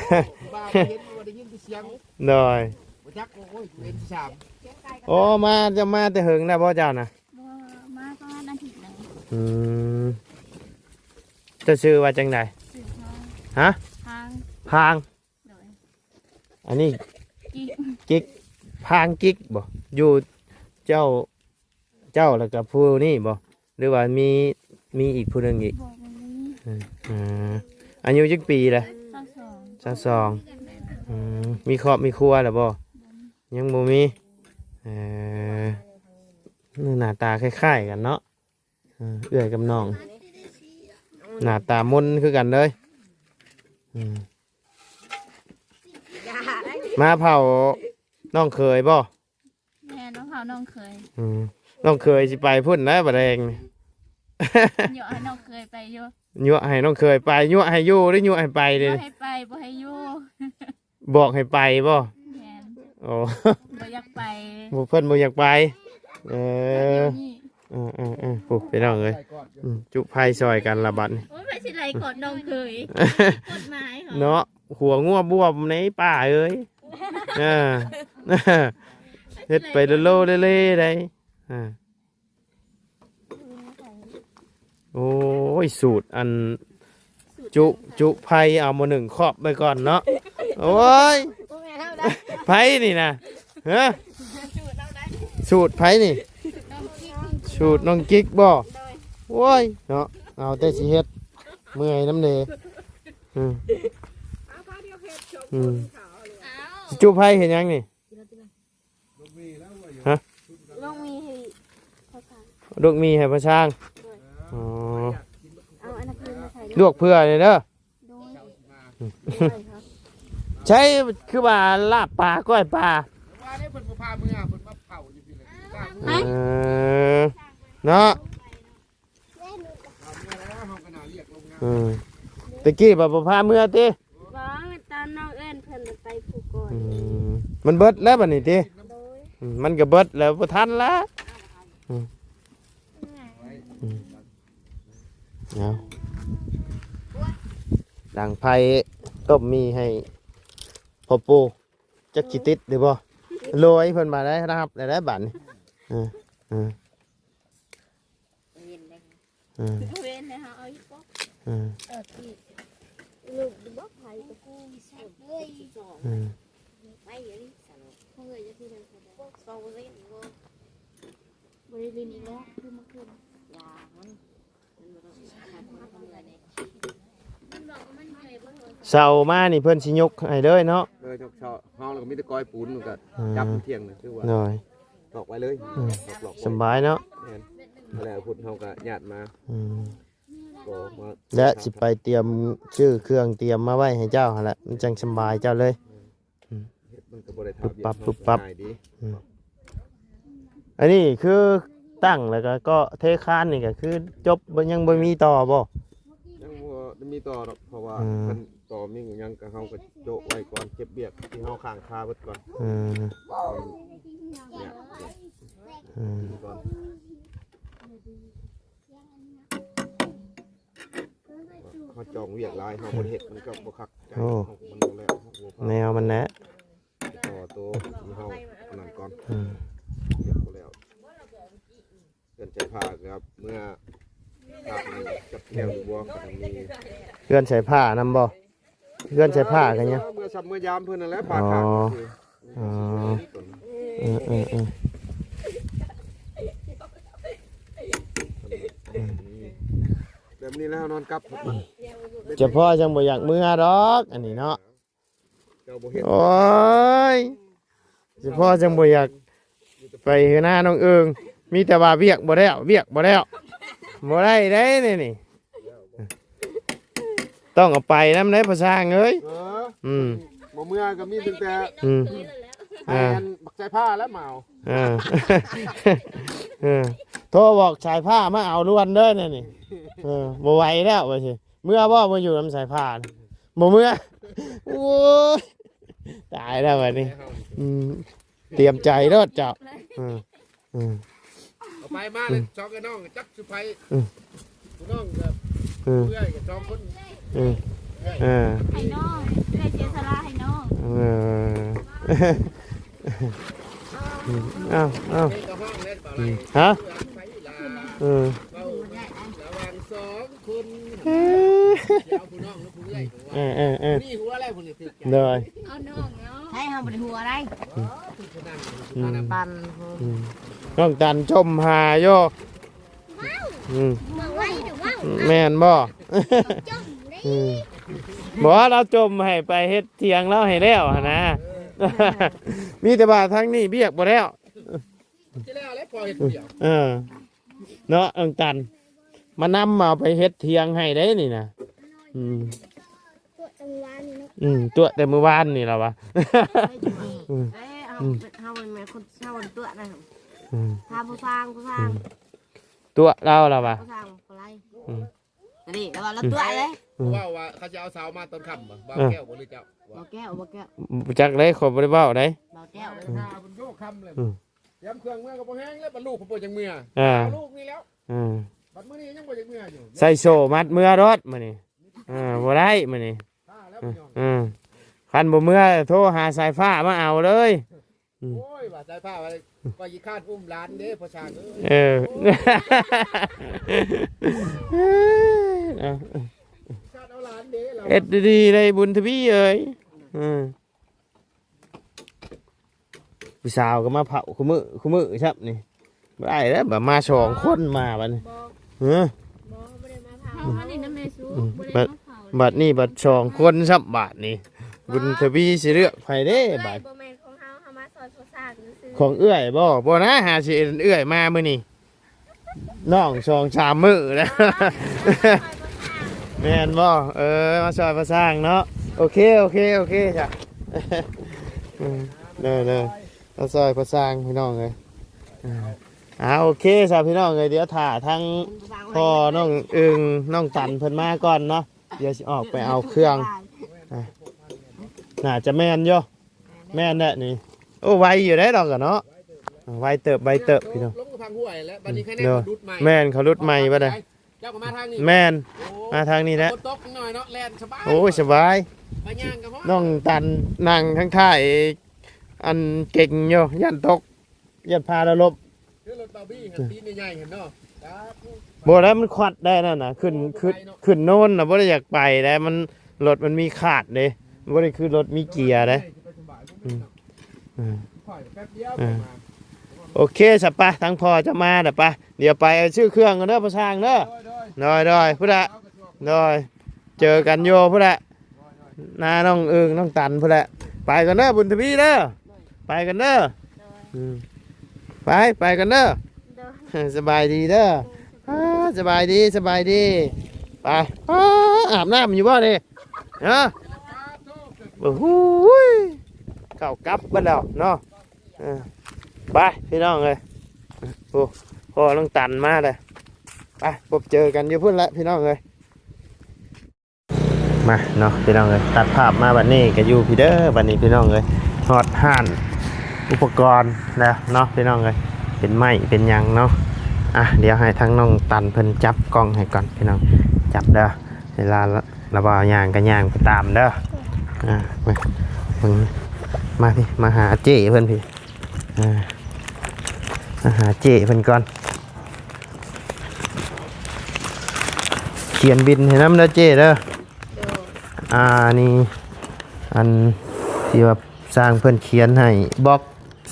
บ่าวเห็น บ่ได้ยินแต่เสียง โดย บ่จัก โอ้ย เห็นที่สาม โอ้ มา จะมาแต่เหิงแล้วบ่เจ้านะ บ่ มาประมาณอาทิตย์หนึ่ง อืม เจ้าชื่อว่าจังใด ชื่อพาง ฮะ พาง พาง โดย อันนี้ กิก กิก พางกิกบ่ อยู่เจ้า เจ้าแล้วก็ผู้นี้บ่ หรือว่ามี มีอีกผู้หนึ่งอีก บ่ บ่มี อืม อ่า อายุจักปีละ ซาวสอง ซาวสอง อืม มีครอบมีครัวแล้วบ่ บ่มี ยังบ่มี เอ่อ หน้าตาคล้ายๆกันเนาะ เออ เอื้อยกับน้อง หน้าตามนคือกันเลย อืม มาเผาน้องเขยบ่ แม่น มาเผาน้องเขย อืม น้องเขยสิไปพุ้นนะบ่าแดงนี่ ยั่วให้น้องเขยไปอยู่ ยั่วให้น้องเขยไป ยั่วให้อยู่หรือยั่วให้ไปเด้ ยั่วให้ไป บ่ให้อยู่ บอกให้ไปบ่ แม่น โอ้ บ่อยากไป บ่ เพิ่นบ่อยากไป เออ เดี๋ยวนี้ ເອີໆໆ ພຸ້ນພີ່ນ້ອງເອີຍ ອືມ ຈຸໄຟຊ່ອຍກັນລະບັດນີ້ ໂອ້ຍ ໃຜຊິໄລ່ກອດນ້ອງເຂີຍ ກົດໝາຍເນາະ ຫົວງົວບວມໃນປ່າເອີຍ ເອີ ເຮັດໄປໂລເລໄດ໋ ອ່າ ໂອ້ຍ ສູດອັນ ຈຸ ຈຸໄຟເອົາໝໍ້ໜຶ່ງຄອບໄວ້ກ່ອນເນາະ ໂອ້ຍ ບໍ່ແມ່ນເຮົາໄດ໋ ໃຜນີ້ນະ ຮະ ສູດໃຜນີ້ ສູດນ້ອງກິກບໍ່ ໂອ້ຍ ເນາະ ເອົາແຕ່ຊິເຮັດ ເມື່ອຍນຳເດ ອືມ ອືມ ຊິຈຸໄຟເຮັດຫຍັງນີ້? ຮະ ລວກໝີ່ໃຫ້ພໍ່ຊ້າງ ລວກໝີ່ໃຫ້ພໍ່ຊ້າງ ໂດຍ ອໍ ເອົາອັນນັ້ນມາໃສ່ ລວກເຜື່ອນີ້ເດີ ໂດຍ ໃຊ່ ຄືວ່າລາບປາ ກ້ອຍປາ ວ່າໄດ້ເພິ່ນບໍ່ພາເມືອ ເພິ່ນມາເຜົາຢູ່ພີ້ແຫຼະ ເອີ ເນາະ ອືມ ແຕ່ກີ້ວ່າບໍ່ພາເມືອຕິ? ບໍ່ ຕອນນ້ອງເອີ້ນເພິ່ນໄປຜູ້ກ່ອນ ອືມ ມັນເບິດແລ້ວບັດນີ້ຕິ? ໂດຍ ອືມ ມັນກໍເບິດແລ້ວ ບໍ່ທັນລະ ອືມ ອືມ ເອົາ ດັງໄຟຕົ້ມໝີ່ໃຫ້ພໍ່ປູ່ ຈັກຊິຕິດຫຼືບໍ່? ໂລຍ ເພິ່ນວ່າໄດ້ຮັບໄດ້ບາດນີ້ ເອີ ເອີ. ເຫັນເດ້ ອືມ ເຫັນເດ້ ເຮົາເອົາຢູ່ບໍ່ ອືມ ເອີ ທີ່ລູກບໍ່ໃຜກໍກູແຊບເລີຍ ອືມ ໄປຢູ່ນີ້ຊັ້ນ ເຮົາເອີຍຢູ່ທີ່ໃດກໍໄດ້ ສອງເປີເຊັນບໍ່ ບໍ່ໄດ້ຫຼິ້ນອີກແລ້ວ ຄືເມື່ອຄືນ ຢ່າມັນ ມັນບໍ່ຕ້ອງ ມັນບໍ່ຕ້ອງເມື່ອຍເດ້ ເຊົ້າມານີ້ເພິ່ນຊິຍົກໃຫ້ເລີຍເນາະ ເອີ ຍົກເຊົ້າ ເຮົາລະກໍມີແຕ່ກ້ອຍປູນ ມັນກໍ ອືມ ຈັບມັນທ່ຽງນະ ຄືວ່າ ໂດຍ ຕອກໄວ້ເລີຍ ອືມ ຕອກ ຕອກໄວ້ ສຳບາຍເນາະ ແມ່ນ ແລ້ວພຸ້ນເຮົາກໍຍາດມາ ອືມ ກໍມາ ແລະຊິໄປຕຽມຊື້ເຄື່ອງຕຽມມາໄວ້ໃຫ້ເຈົ້າຫັ້ນແຫຼະ ມັນຈັ່ງສຳບາຍເຈົ້າເລີຍ ອືມ ເຮັດມັນກໍບໍ່ໄດ້ ປຸບປັບ ປຸບປັບ ງ່າຍດີ ອືມ ອັນນີ້ຄືຕັ້ງແລ້ວກໍ ກໍເທຄານນີ້ກໍຄືຈົບ ບໍ່ ຍັງບໍ່ມີຕໍ່ບໍ່? ຍັງບໍ່ໄດ້ມີຕໍ່ດອກ ເພາະວ່າ ອືມ ຄັນຕໍ່ມີຫຍັງກໍເຮົາກໍໂຈະໄວ້ກ່ອນ ເກັບວຽກທີ່ເຮົາຄ້າງຄາເບິດກ່ອນ ອືມ ເນຍ ອືມ ກ່ອນ ເຮົາຈ້ອງວຽກຫຼາຍ ເຮົາບໍ່ໄດ້ເຮັດ ມັນກໍບໍ່ຄັກໃຈ ໂອ້ ເຮົາມັນບໍ່ແລ້ວ ເຮົາບໍ່ພາ ແນວມັນແຫຼະ ຕໍ່ໂຕທີ່ເຮົາອັນນັ້ນກ່ອນ ອືມ ເຮັດບໍ່ແລ້ວ ເຮືອນໃສ່ຜ້າກັບເມືອ ພັກນີ້ຈັກແຖວຢູ່ບໍ່ ກໍມີ ເຮືອນໃສ່ຜ້ານຳບໍ່? ເຮືອນໃສ່ຜ້າກໍຍັງ ເມືອຊ່ຳເມືອຢາມເພິ່ນນັ້ນແຫຼະ ຜ້າຂາດ ອໍ ອໍ ເອີໆໆ ແບບນີ້ແລ້ວນອນກັບ ຈະພໍຈັ່ງບໍ່ຢາກເມືອດອກ ອັນນີ້ເນາະ ເຈົ້າບໍ່ເຮັດ ໂອ້ຍ ສະເພາະຈັ່ງບໍ່ຢາກໄປເຮືອນນ້ານ້ອງເອີງ ມີແຕ່ວ່າວຽກບໍ່ແລ້ວ ວຽກບໍ່ແລ້ວ ບໍ່ໄດ້ເດ້ນີ້ ນີ້ ຕ້ອງເອົາໄປນຳເດ້ພໍ່ຊ່າງເອີຍ ເອີ ອືມ ບໍ່ເມືອກໍມີຕັ້ງແຕ່ ອືມ ອ່າ ອັນບັກໃສ່ຜ້າແລ້ວມາເອົາ ເອີ ເອີ ໂທບອກສາຍຟ້າມາເອົາດ່ວນເດີນີ້ ນີ້ ເອີ ບໍ່ໄຫວແລ້ວວ່າຊິ ເມືອບໍ່ ມາຢູ່ນຳສາຍຟ້າ ບໍ່ເມືອ ໂອ້ຍ ຕາຍແລ້ວບັດນີ້ ອືມ ຕຽມໃຈໂລດເຈົ້າ ອືມ ອືມ ເອົາໄປມາເລີຍ ອືມ ສອງໄອ້ນ້ອງ ຈັກຊິໄປ ອືມ ຜູ້ນ້ອງກັບ ອືມ ເອື້ອຍກັບສອງຄົນ ອືມ ເອື້ອຍ ເອີ ໃຫ້ນ້ອງ ເອື້ອຍເສຍສະຫຼະໃຫ້ນ້ອງ ເອີ ອືມ ອ້າວ ອ້າວ ເປັນກະຮ້ອງແລ້ວ ອືມ ຮະ ເອີ ລະຫວ່າງສອງຄົນ ເອີ ຊິເອົາຜູ້ນ້ອງຫຼືຜູ້ເອື້ອຍ ເອີໆໆ ນີ້ຫົວແລ້ວຜູ້ນີ້ຖືກໃຈ ໂດຍ ເອົານ້ອງເນາະ ໃຊ່ ເຮົາບໍ່ໄດ້ຫົວໃດ ອືມ ອືມ ປັ່ນ ອືມ ນ້ອງຕັນຈົ່ມຫາຢູ່ ອືມ ແມ່ນບໍ່? ອືມ ບໍ່ ລາວຈົ່ມໃຫ້ໄປເຮັດຖຽງລາວໃຫ້ແລ້ວຫັ້ນນະ ມີແຕ່ວ່າທາງນີ້ວຽກບໍ່ແລ້ວ ຊິແລ້ວແລ້ວ ພໍເຮັດຜູ້ດຽວ ເອີ ເນາະ ນ້ອງຕັນ ມານຳເອົາໄປເຮັດຖຽງໃຫ້ເດ້ນີ້ນະ ອືມ ຕົວະແຕ່ມື້ວານນີ້ເນາະ ອືມ ຕົວະແຕ່ມື້ວານນີ້ລະວະ ອືມ ເອີ ເຮົາ ອືມ ເຮົາແມ່ນຄົນ ເຮົາຕົວະນະ ອືມ ພາຜູ້ຊ່າງ ຜູ້ຊ່າງ ອືມ ຕົວະລາວລະວະ ຜູ້ຊ່າງບໍ່ໄລ່ ອືມ ອັນນີ້ລະວ່າລາວຕົວະເດ້ ອືມ ເວົ້າວ່າເຂົາຈະເອົາເສົາມາຕອນຄ່ຳບໍ່? ບ່າວແກ້ວບໍ່ ຫຼືເຈົ້າ? ບ່າວແກ້ວ ບ່າວແກ້ວ ບໍ່ຈັກເດ້ ຂ້ອຍບໍ່ໄດ້ເວົ້າເດ້ ບ່າວແກ້ວ ອືມ ເພິ່ນໂຍກຄ່ຳເລີຍ ອືມ ຕຽມເຄື່ອງເມືອກໍບໍ່ແຮງແລ້ວ ບັດລູກກໍບໍ່ຢາກເມືອ ເອີ ເອົາລູກນີ້ແລ້ວ ເອີ ບັດມື້ນີ້ຍັງບໍ່ຢາກເມືອຢູ່ ໃສ່ໂສ້ມັດເມືອໂລດມື້ນີ້ ເອີ ບໍ່ໄດ້ມື້ນີ້ ຖ້າແລ້ວ ເອີ ພີ່ນ້ອງ ເອີ ຄັນບໍ່ເມືອໂທຫາສາຍຟ້າມາເອົາເລີຍ ອືມ ໂອ້ຍ ວ່າສາຍຟ້າວ່າ ວ່າຂີ້ຄ້ານອຸ້ມຫຼານເດ້ພໍ່ຊ່າງເອີຍ ເອີ ໂອ້ຍ ເອີ ເອົາ ຂີ້ຄ້ານເອົາຫຼານເດ້ລາວ ເຮັດດີໆ ໄດ້ບຸນທະວີເອີຍ ອືມ ຜູ້ສາວກໍມາເຝົ້າຄູ່ມື້ ຄູ່ມື້ຊ້ຳນີ້ ບໍ່ໄດ້ແລ້ວ ບາດມາສອງຄົນມາບັດນີ້ ບໍ່ ເອີ ບໍ່ ບໍ່ໄດ້ມາເຝົ້າ ເຮົາມາຫຼິ້ນນຳແມ່ຊູ ອືມ ບໍ່ໄດ້ມາເຝົ້າ ບັດ ບັດນີ້ບັດສອງຄົນຊ້ຳບາດນີ້ ບຸນທະວີຊິເລືອກໃຜເດ້ບາດ ບໍ່ແມ່ນຂອງເຮົາ ເຮົາມາຊ່ອຍພໍ່ຊ່າງຊື່ໆ ຂອງເອື້ອຍບໍ່? ບໍ່ນະ ຫາຊິເອື້ອຍມາມື້ນີ້ ນ້ອງສອງສາມມື້ແລ້ວ ແມ່ນບໍ່? ເອີ ມາຊ່ອຍພໍ່ຊ່າງເນາະ ໂອເຄ ໂອເຄ ໂອເຄ ຈ້ະ ເດີໆ ມາຊ່ອຍພໍ່ຊ່າງພີ່ນ້ອງເອີຍ ອ່າ ໂອເຄຊະພີ່ນ້ອງເອີຍ ດຽວຖ້າທາງພໍ່ນ້ອງອຶ່ງ ນ້ອງຕັນເພິ່ນມາກ່ອນເນາະ ດຽວຊິອອກໄປເອົາເຄື່ອງ ອ່າ ໜ້າຈະແມ່ນຢູ່ ແມ່ນແຫຼະນີ້ ໂອ້ ໄວຢູ່ເດ້ດອກກະເນາະ ໄວເຕີບ ໄວເຕີບພີ່ນ້ອງ ລົງທາງຫ້ວຍແລ້ວ ບັດນີ້ ອືມ ຄັນແນ່ ເດີ ເຂົາຫຼຸດໃໝ່ ແມ່ນ ເຂົາຫຼຸດໃໝ່ບັດໃດ ເຈົ້າກໍມາທາງນີ້ ແມ່ນ ໂອ້ ມາທາງນີ້ແຫຼະ ຝົນຕົກໜ້ອຍເນາະ ແລ່ນສະບາຍ ໂອ້ຍ ສະບາຍ ໄປຍ່າງກໍຮອດ ນ້ອງຕັນນັ່ງທາງທ້າຍ ອັນເກັ່ງຢູ່ ຢ້ານຕົກ ຢ້ານພາລະລົ້ມ ຄືລົດບາບີຫັ້ນ ຕີນໃຫຍ່ໆຫັ້ນເນາະ ບໍ່ແລ້ວ ມັນຄວັດໄດ້ນັ້ນນະ ຂຶ້ນ ຂຶ້ນ ຂຶ້ນໂນນນະ ບໍ່ໄດ້ຢາກໄປແລ້ວ ມັນ ລົດມັນມີຄາດເດ້ ບໍ່ໄດ້ຄືລົດມີເກຍເດ້ ອືມ ອືມ ໂອເຄຊະ ໄປ ທາງພໍ່ຈະມາແລ້ວ ໄປ ດຽວໄປຊື້ເຄື່ອງກ່ອນເດີ ພໍ່ຊ່າງເດີ ໂດຍໆ ພຸ້ນລະ ໂດຍ ເຈີກັນຢູ່ພຸ້ນແຫຼະ ໜ້ານ້ອງອຶ່ງ ນ້ອງຕັນພຸ້ນແຫຼະ ໄປກ່ອນເດີ ບຸນທະວີເດີ ໄປກ່ອນເດີ ໂດຍ ອືມ ໄປ ໄປກ່ອນເດີ ໂດຍ ສະບາຍດີເດີ ໂດຍ ອ່າ ສະບາຍດີ ສະບາຍດີ ໄປ ອ່າ ອາບນ້ຳຢູ່ບໍ່ນີ້ ຮະ ໂອ້ໂຫ ເຂົ້າກັບເບິດແລ້ວເນາະ ເອີ ໄປພີ່ນ້ອງເອີຍ ໂອ້ ພໍ່ນ້ອງຕັນມາເລີຍ ໄປ ພົບເຈີກັນຢູ່ພຸ້ນແຫຼະພີ່ນ້ອງເອີຍ ມາເນາະພີ່ນ້ອງເອີຍ ຕັດພາບມາບັດນີ້ກໍຢູ່ພີ້ເດີ ບັດນີ້ພີ່ນ້ອງເອີຍ ຮອດຮ້ານອຸປະກອນແລ້ວເນາະພີ່ນ້ອງເອີຍ ເປັນໄມ້ເປັນຫຍັງເນາະ ອ່ະ ດຽວໃຫ້ທາງນ້ອງຕັນເພິ່ນຈັບກ້ອງໃຫ້ກ່ອນພີ່ນ້ອງ ຈັບເດີ ເວລາລະ ລະເວົ້າຍ່າງກໍຍ່າງໄປຕາມເດີ ອ່າ ເບິ່ງ ເບິ່ງ ມາພີ້ ມາຫາເຈ້ເພິ່ນພີ້ ອ່າ ມາຫາເຈ້ເພິ່ນກ່ອນ ຂຽນບິນໃຫ້ນຳເດີເຈ້ເດີ ໂດຍ ອ່າ ນີ້ ອັນທີ່ວ່າຊ່າງເພິ່ນຂຽນໃຫ້ ບລັອກ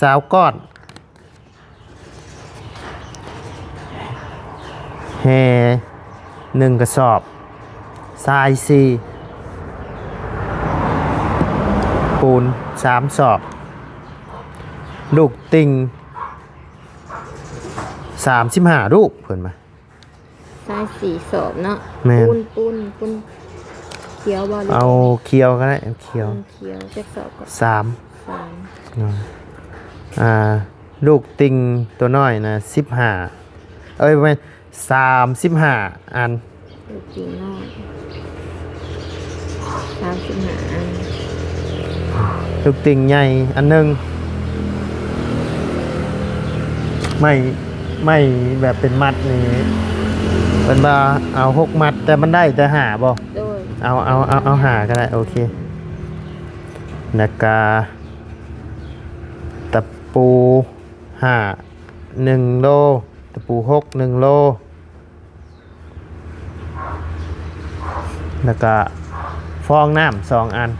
ຊາວກ້ອນ ແຮ່ໜຶ່ງກະສອບ ຊາຍສີ່ ປູນສາມສອບ ລູກຕິ່ງສາມສິບຫ້າລູກ ເພິ່ນວ່າ ຊາຍສີ່ສອບເນາະ ແມ່ນ ປູນ ປູນ ປູນຂຽວບໍ່ ຫຼື ເອົາຂຽວກໍໄດ້ ເອົາຂຽວ ປູນຂຽວຈັກສອບກໍ ສາມ ສາມ ເນາະ ອ່າ ລູກຕິ່ງຕົວນ້ອຍນະ ສິບຫ້າ ເອີຍ ບໍ່ແມ່ນ ສາມສິບຫ້າອັນ ລູກຕິ່ງນ້ອຍ ສາມສິບຫ້າອັນ ລູກຕິ່ງໃຫຍ່ອັນໜຶ່ງ ໄມ້ ໄມ້ແບບເປັນມັດນີ້ ເພິ່ນວ່າເອົາຫົກມັດ ແຕ່ມັນໄດ້ແຕ່ຫ້າບໍ່? ໂດຍ ເອົາ ເອົາ ເອົາ ເອົາຫ້າກໍໄດ້ ໂອເຄ ແລ້ວກະຕະປູຫ້າ ໜຶ່ງໂລ ຕະປູຫົກ ໜຶ່ງໂລ ແລ້ວກະຟອງນ້ຳສອງອັນ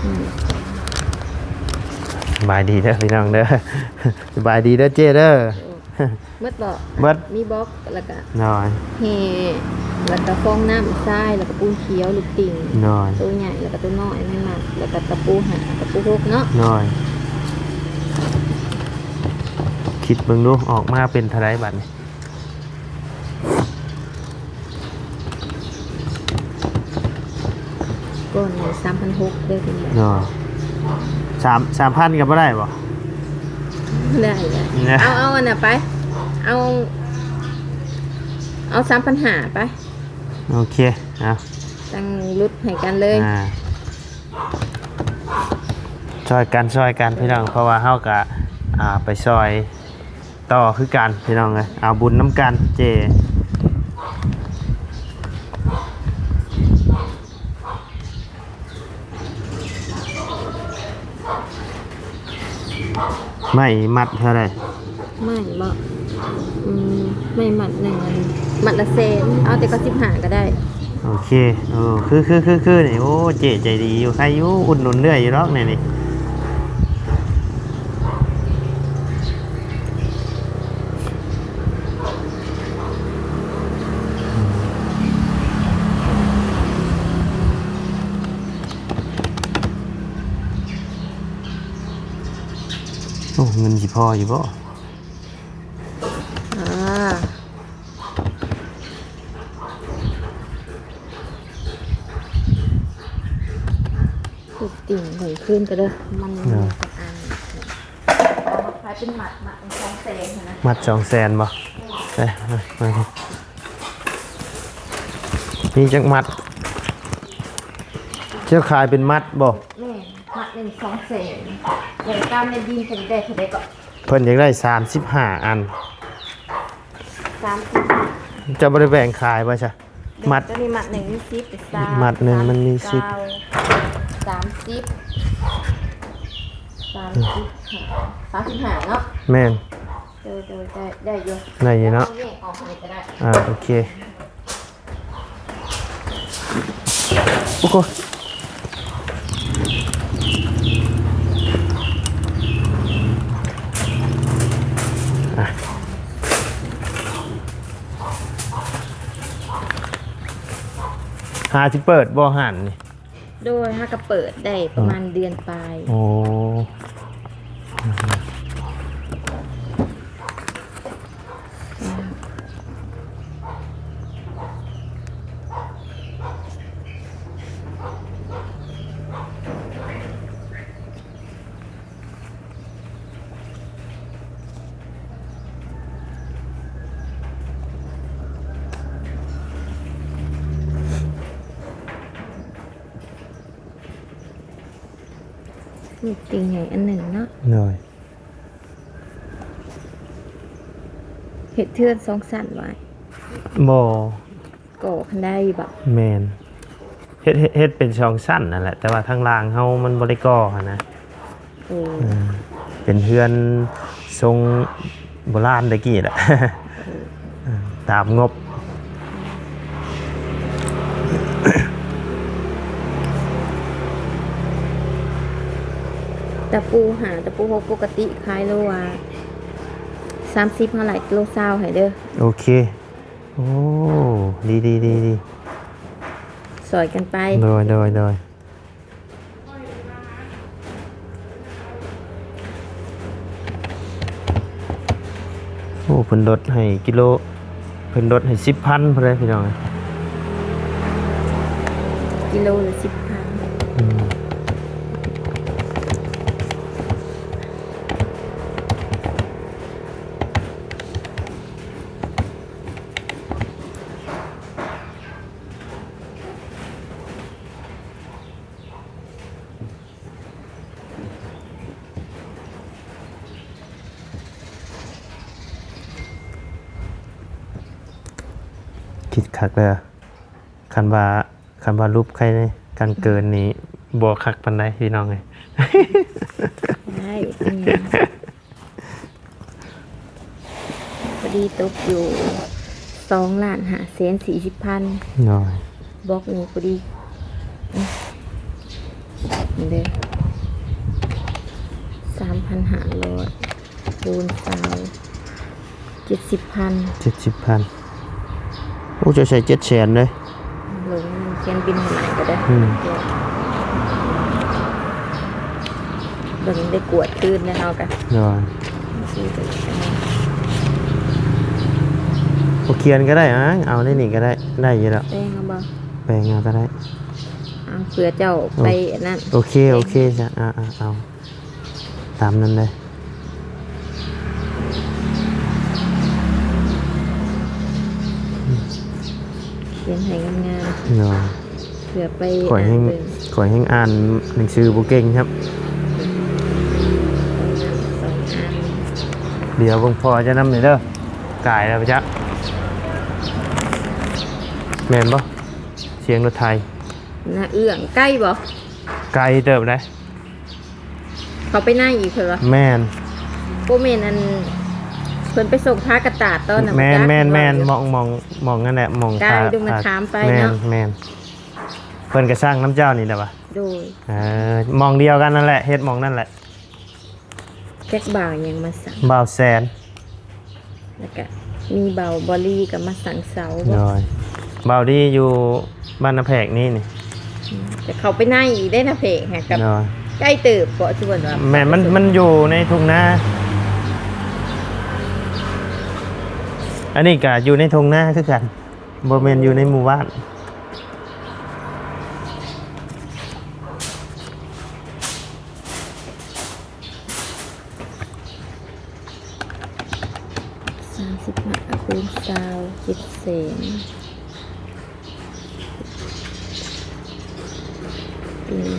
ອືມ ສະບາຍດີເດີພີ່ນ້ອງເດີ ສະບາຍດີເດີເຈ້ເດີ ໂອ້ ໝົດບໍ່? ໝົດ ມີບລັອກ ແລ້ວກະ ໂດຍ ແຮ່ ແລ້ວກະຟອງນ້ຳຊາຍ ແລ້ວກະປູນຂຽວ ລູກຕິ່ງ ໂດຍ ໂຕໃຫຍ່ ແລ້ວກະໂຕນ້ອຍ ແມ່ນລະ ແລ້ວກະຕະປູຫ້າ ຕະປູຫົກເນາະ ໂດຍ ຄິດເບິ່ງດູ ອອກມາເປັນເທົ່າໃດບັດນີ້? ກ່ອນສາມພັນຫົກເດີ ໂດຍ ສາມ ສາມພັນກໍບໍ່ໄດ້ບໍ່? ໄດ້ ໄດ້ ເອົາ ເອົາອັນນັ້ນໄປ ເອົາ ເອົາສາມພັນຫ້າໄປ ໂອເຄ ເອົາ ຕັ້ງຫຼຸດໃຫ້ກັນເລີຍ ອ່າ ຊ່ອຍກັນ ຊ່ອຍກັນພີ່ນ້ອງ ເພາະວ່າເຮົາກະ ອ່າ ໄປຊ່ອຍຕໍ່ຄືກັນພີ່ນ້ອງເອີຍ ເອົາບຸນນຳກັນເຈ້. ໄມ້ມັດເທົ່າໃດ? ໄມ້ບໍ? ອືມ ໄມ້ມັດໜຶ່ງອັນ ມັດລະແສນ ເອົາແຕ່ເກົ້າສິບຫ້າກໍໄດ້. ໂອເຄ ເອີ ຄື ຄື ຄື ຄືນີ້ ໂອ້ ເຈ້ໃຈດີຢູ່ ໃຄຢູ່ ອຸດໜູນເລື້ອຍຢູ່ດອກແນວນີ້. ໂອ້ ເງິນຊິພໍຢູ່ບໍ່? ອ່າ ທຸບຕິ່ງເບິ່ງຄືນກໍເດີ ມັນ ເອີ ມີຈັກອັນ ຂາຍເປັນມັດ ມັດສອງແສນຫັ້ນນະ ມັດສອງແສນບໍ່? ເອີ ເອີ ເອີ ມີຈັກມັດ? ເຈົ້າຂາຍເປັນມັດບໍ່? ແມ່ນ ມັດໜຶ່ງສອງແສນ ແລ້ວຕາມແມ່ນຍິງເພິ່ນໄດ້ເທົ່າໃດກໍ? ເພິ່ນຢາກໄດ້ສາມສິບຫ້າອັນ ສາມສິບຫ້າ ເຈົ້າບໍ່ໄດ້ແບ່ງຂາຍບໍ່ຊະ? ມັດ ໂຕນີ້ມັດໜຶ່ງມີສິບ ຊາວ ມັດໜຶ່ງມັນມີສິບ ສາມສິບ ສາມສິບຫ້າ ສາມສິບຫ້າເນາະ? ແມ່ນ ໂດຍ ໂດຍ ໄດ້ ໄດ້ຢູ່ ໄດ້ຢູ່ເນາະ? ເອົາແຍກອອກໃຫ້ກໍໄດ້ ອ່າ ໂອເຄ. ໂອ້ໂຫ ອ່ະ ຫາຊິເປີດບໍ່ຮ້ານນີ້? ໂດຍ ຫາກໍເປີດໄດ້ປະມານ ອືມ ເດືອນປາຍ. ໂອ້. ມີດຕິ່ງໃຫຍ່ອັນໜຶ່ງເນາະ. ໂດຍ. ເຮັດເຮືອນສອງຊັ້ນໄວ້? ບໍ່ ກໍ່ຄັນໄດ້ຢູ່ບໍ່? ແມ່ນ ເຮັດ ເຮັດ ເຮັດເປັນສອງຊັ້ນນັ້ນແຫຼະ ແຕ່ວ່າທາງລ່າງເຮົາມັນບໍ່ໄດ້ກໍ່ຫັ້ນນະ. ໂອ້ ເອີ ເປັນເຮືອນຊົງໂບລານແຕ່ກີ້ແຫຼະ ເອີ ຕາມງົບ. ຕະປູຫ້າ ຕະປູຫົກ ປົກກະຕິຂາຍໂລລະສາມສິບ ເຮົາໄລ່ໂລຊາວໃຫ້ເດີ. ໂອເຄ. ໂອ້ ດີ ດີ ດີ ດີ ຊ່ອຍກັນໄປ. ໂດຍ ໂດຍ ໂດຍ. ໂອ້ ເພິ່ນລົດໃຫ້ກິໂລ ເພິ່ນລົດໃຫ້ສິບພັນພຸ້ນເດ້ພີ່ນ້ອງ. ກິໂລລະສິບພັນ. ອືມ. ຄິດຄັກເດີ ຄັນວ່າ ຄັນວ່າຫຼຸບໄຄ ກາງເກີນນີ້ບໍ່ຄັກປານໃດພີ່ນ້ອງເອີຍ. ໄດ້ ບໍ່ເປັນຫຍັງ. ພໍດີຕົກຢູ່ສອງລ້ານຫ້າແສນສີ່ສິບພັນ. ໂດຍ. ບລັອກນີ້ພໍດີ ນີ້ເດີ ສາມພັນຫ້າຮ້ອຍຄູນຊາວ ເຈັດສິບພັນ. ເຈັດສິບພັນ. ໂອ້ ເຈົ້າໃສ່ເຈັດແສນເດ້. ເບິ່ງ ຂຽນບິນໃຫ້ໃໝ່ກໍໄດ້. ອືມ. ເບິ່ງ ໄດ້ກວດຄືນແລ້ວເຮົາກະ. ໂດຍ. ບໍ່ຂຽນກໍໄດ້ ອາ ເອົາໃນນີ້ກໍໄດ້ ໄດ້ຢູ່ແລ້ວ. ແປງເອົາບໍ່? ແປງເອົາກໍໄດ້. ເອົາ ເພື່ອເຈົ້າໄປອັນນັ້ນ. ໂອເຄ ໂອເຄ ຈ້ະ ອາ ເອົາ ຕາມນັ້ນເລີຍ. ຂຽນໃຫ້ງາມໆ. ໂດຍ. ເພື່ອໄປ ຂ້ອຍແຮງ ອ່ານເບິ່ງ ຂ້ອຍແຮງອ່ານໜັງສືບໍ່ເກັ່ງຄັບ. ສອງອັນ ດຽວເບິ່ງພໍ່ຈະນຳນີ້ເດີ. ກາຍແລ້ວປະຈັກ ແມ່ນບໍ່? ສຽງລົດໄຖ ໜ້າເອື້ອງ ໃກ້ບໍ່? ໄກເຕີບໃດ. ເຂົາໄປໃນອີກເພິ່ນວ່າ? ແມ່ນ. ບໍ່ແມ່ນອັນ ເພິ່ນໄປສົ່ງຜ້າກະຕາດຕອນນັ້ນ ແມ່ນ ບໍ່ຈັກ ແມ່ນ ເພິ່ນວ່າຢູ່ ໝ່ອງ ໝ່ອງ ໝ່ອງນັ້ນແຫຼະ ໝ່ອງ ກາຍ ອ່າ ດົງມະຂາມໄປ ແມ່ນ ເນາະ ແມ່ນ. ເພິ່ນກໍສ້າງນຳເຈົ້ານີ້ແຫຼະຫວາ? ໂດຍ. ເອີ ໝ່ອງດຽວກັນນັ້ນແຫຼະ ເຮັດໝ່ອງນັ້ນແຫຼະ. ຈັກບ່າວຫຍັງມາສັ່ງ? ບ່າວແສນ ແລ້ວກະມີບ່າວບໍລີກໍມາສັ່ງເສົາ. ໂດຍ. ບ່າວດີຢູ່ບ້ານນາແພກນີ້ນີ້. ອືມ ແຕ່ເຂົ້າໄປໃນອີກເດ້ ນາແພກຫາກັບ ໂດຍ ໃກ້ເຕີບເກາະ ຄືເພິ່ນວ່າ. ແມ່ນ ມັນ ມັນຢູ່ໃນທົ່ງນາ. ອັນນີ້ກະຢູ່ໃນທົ່ງນາຄືກັນ ບໍ່ແມ່ນຢູ່ໃນໝູ່ບ້ານ. ສາມສິບຫ້າ ຄູນ ຊາວ ເຈັດແສນ. ອັນນີ້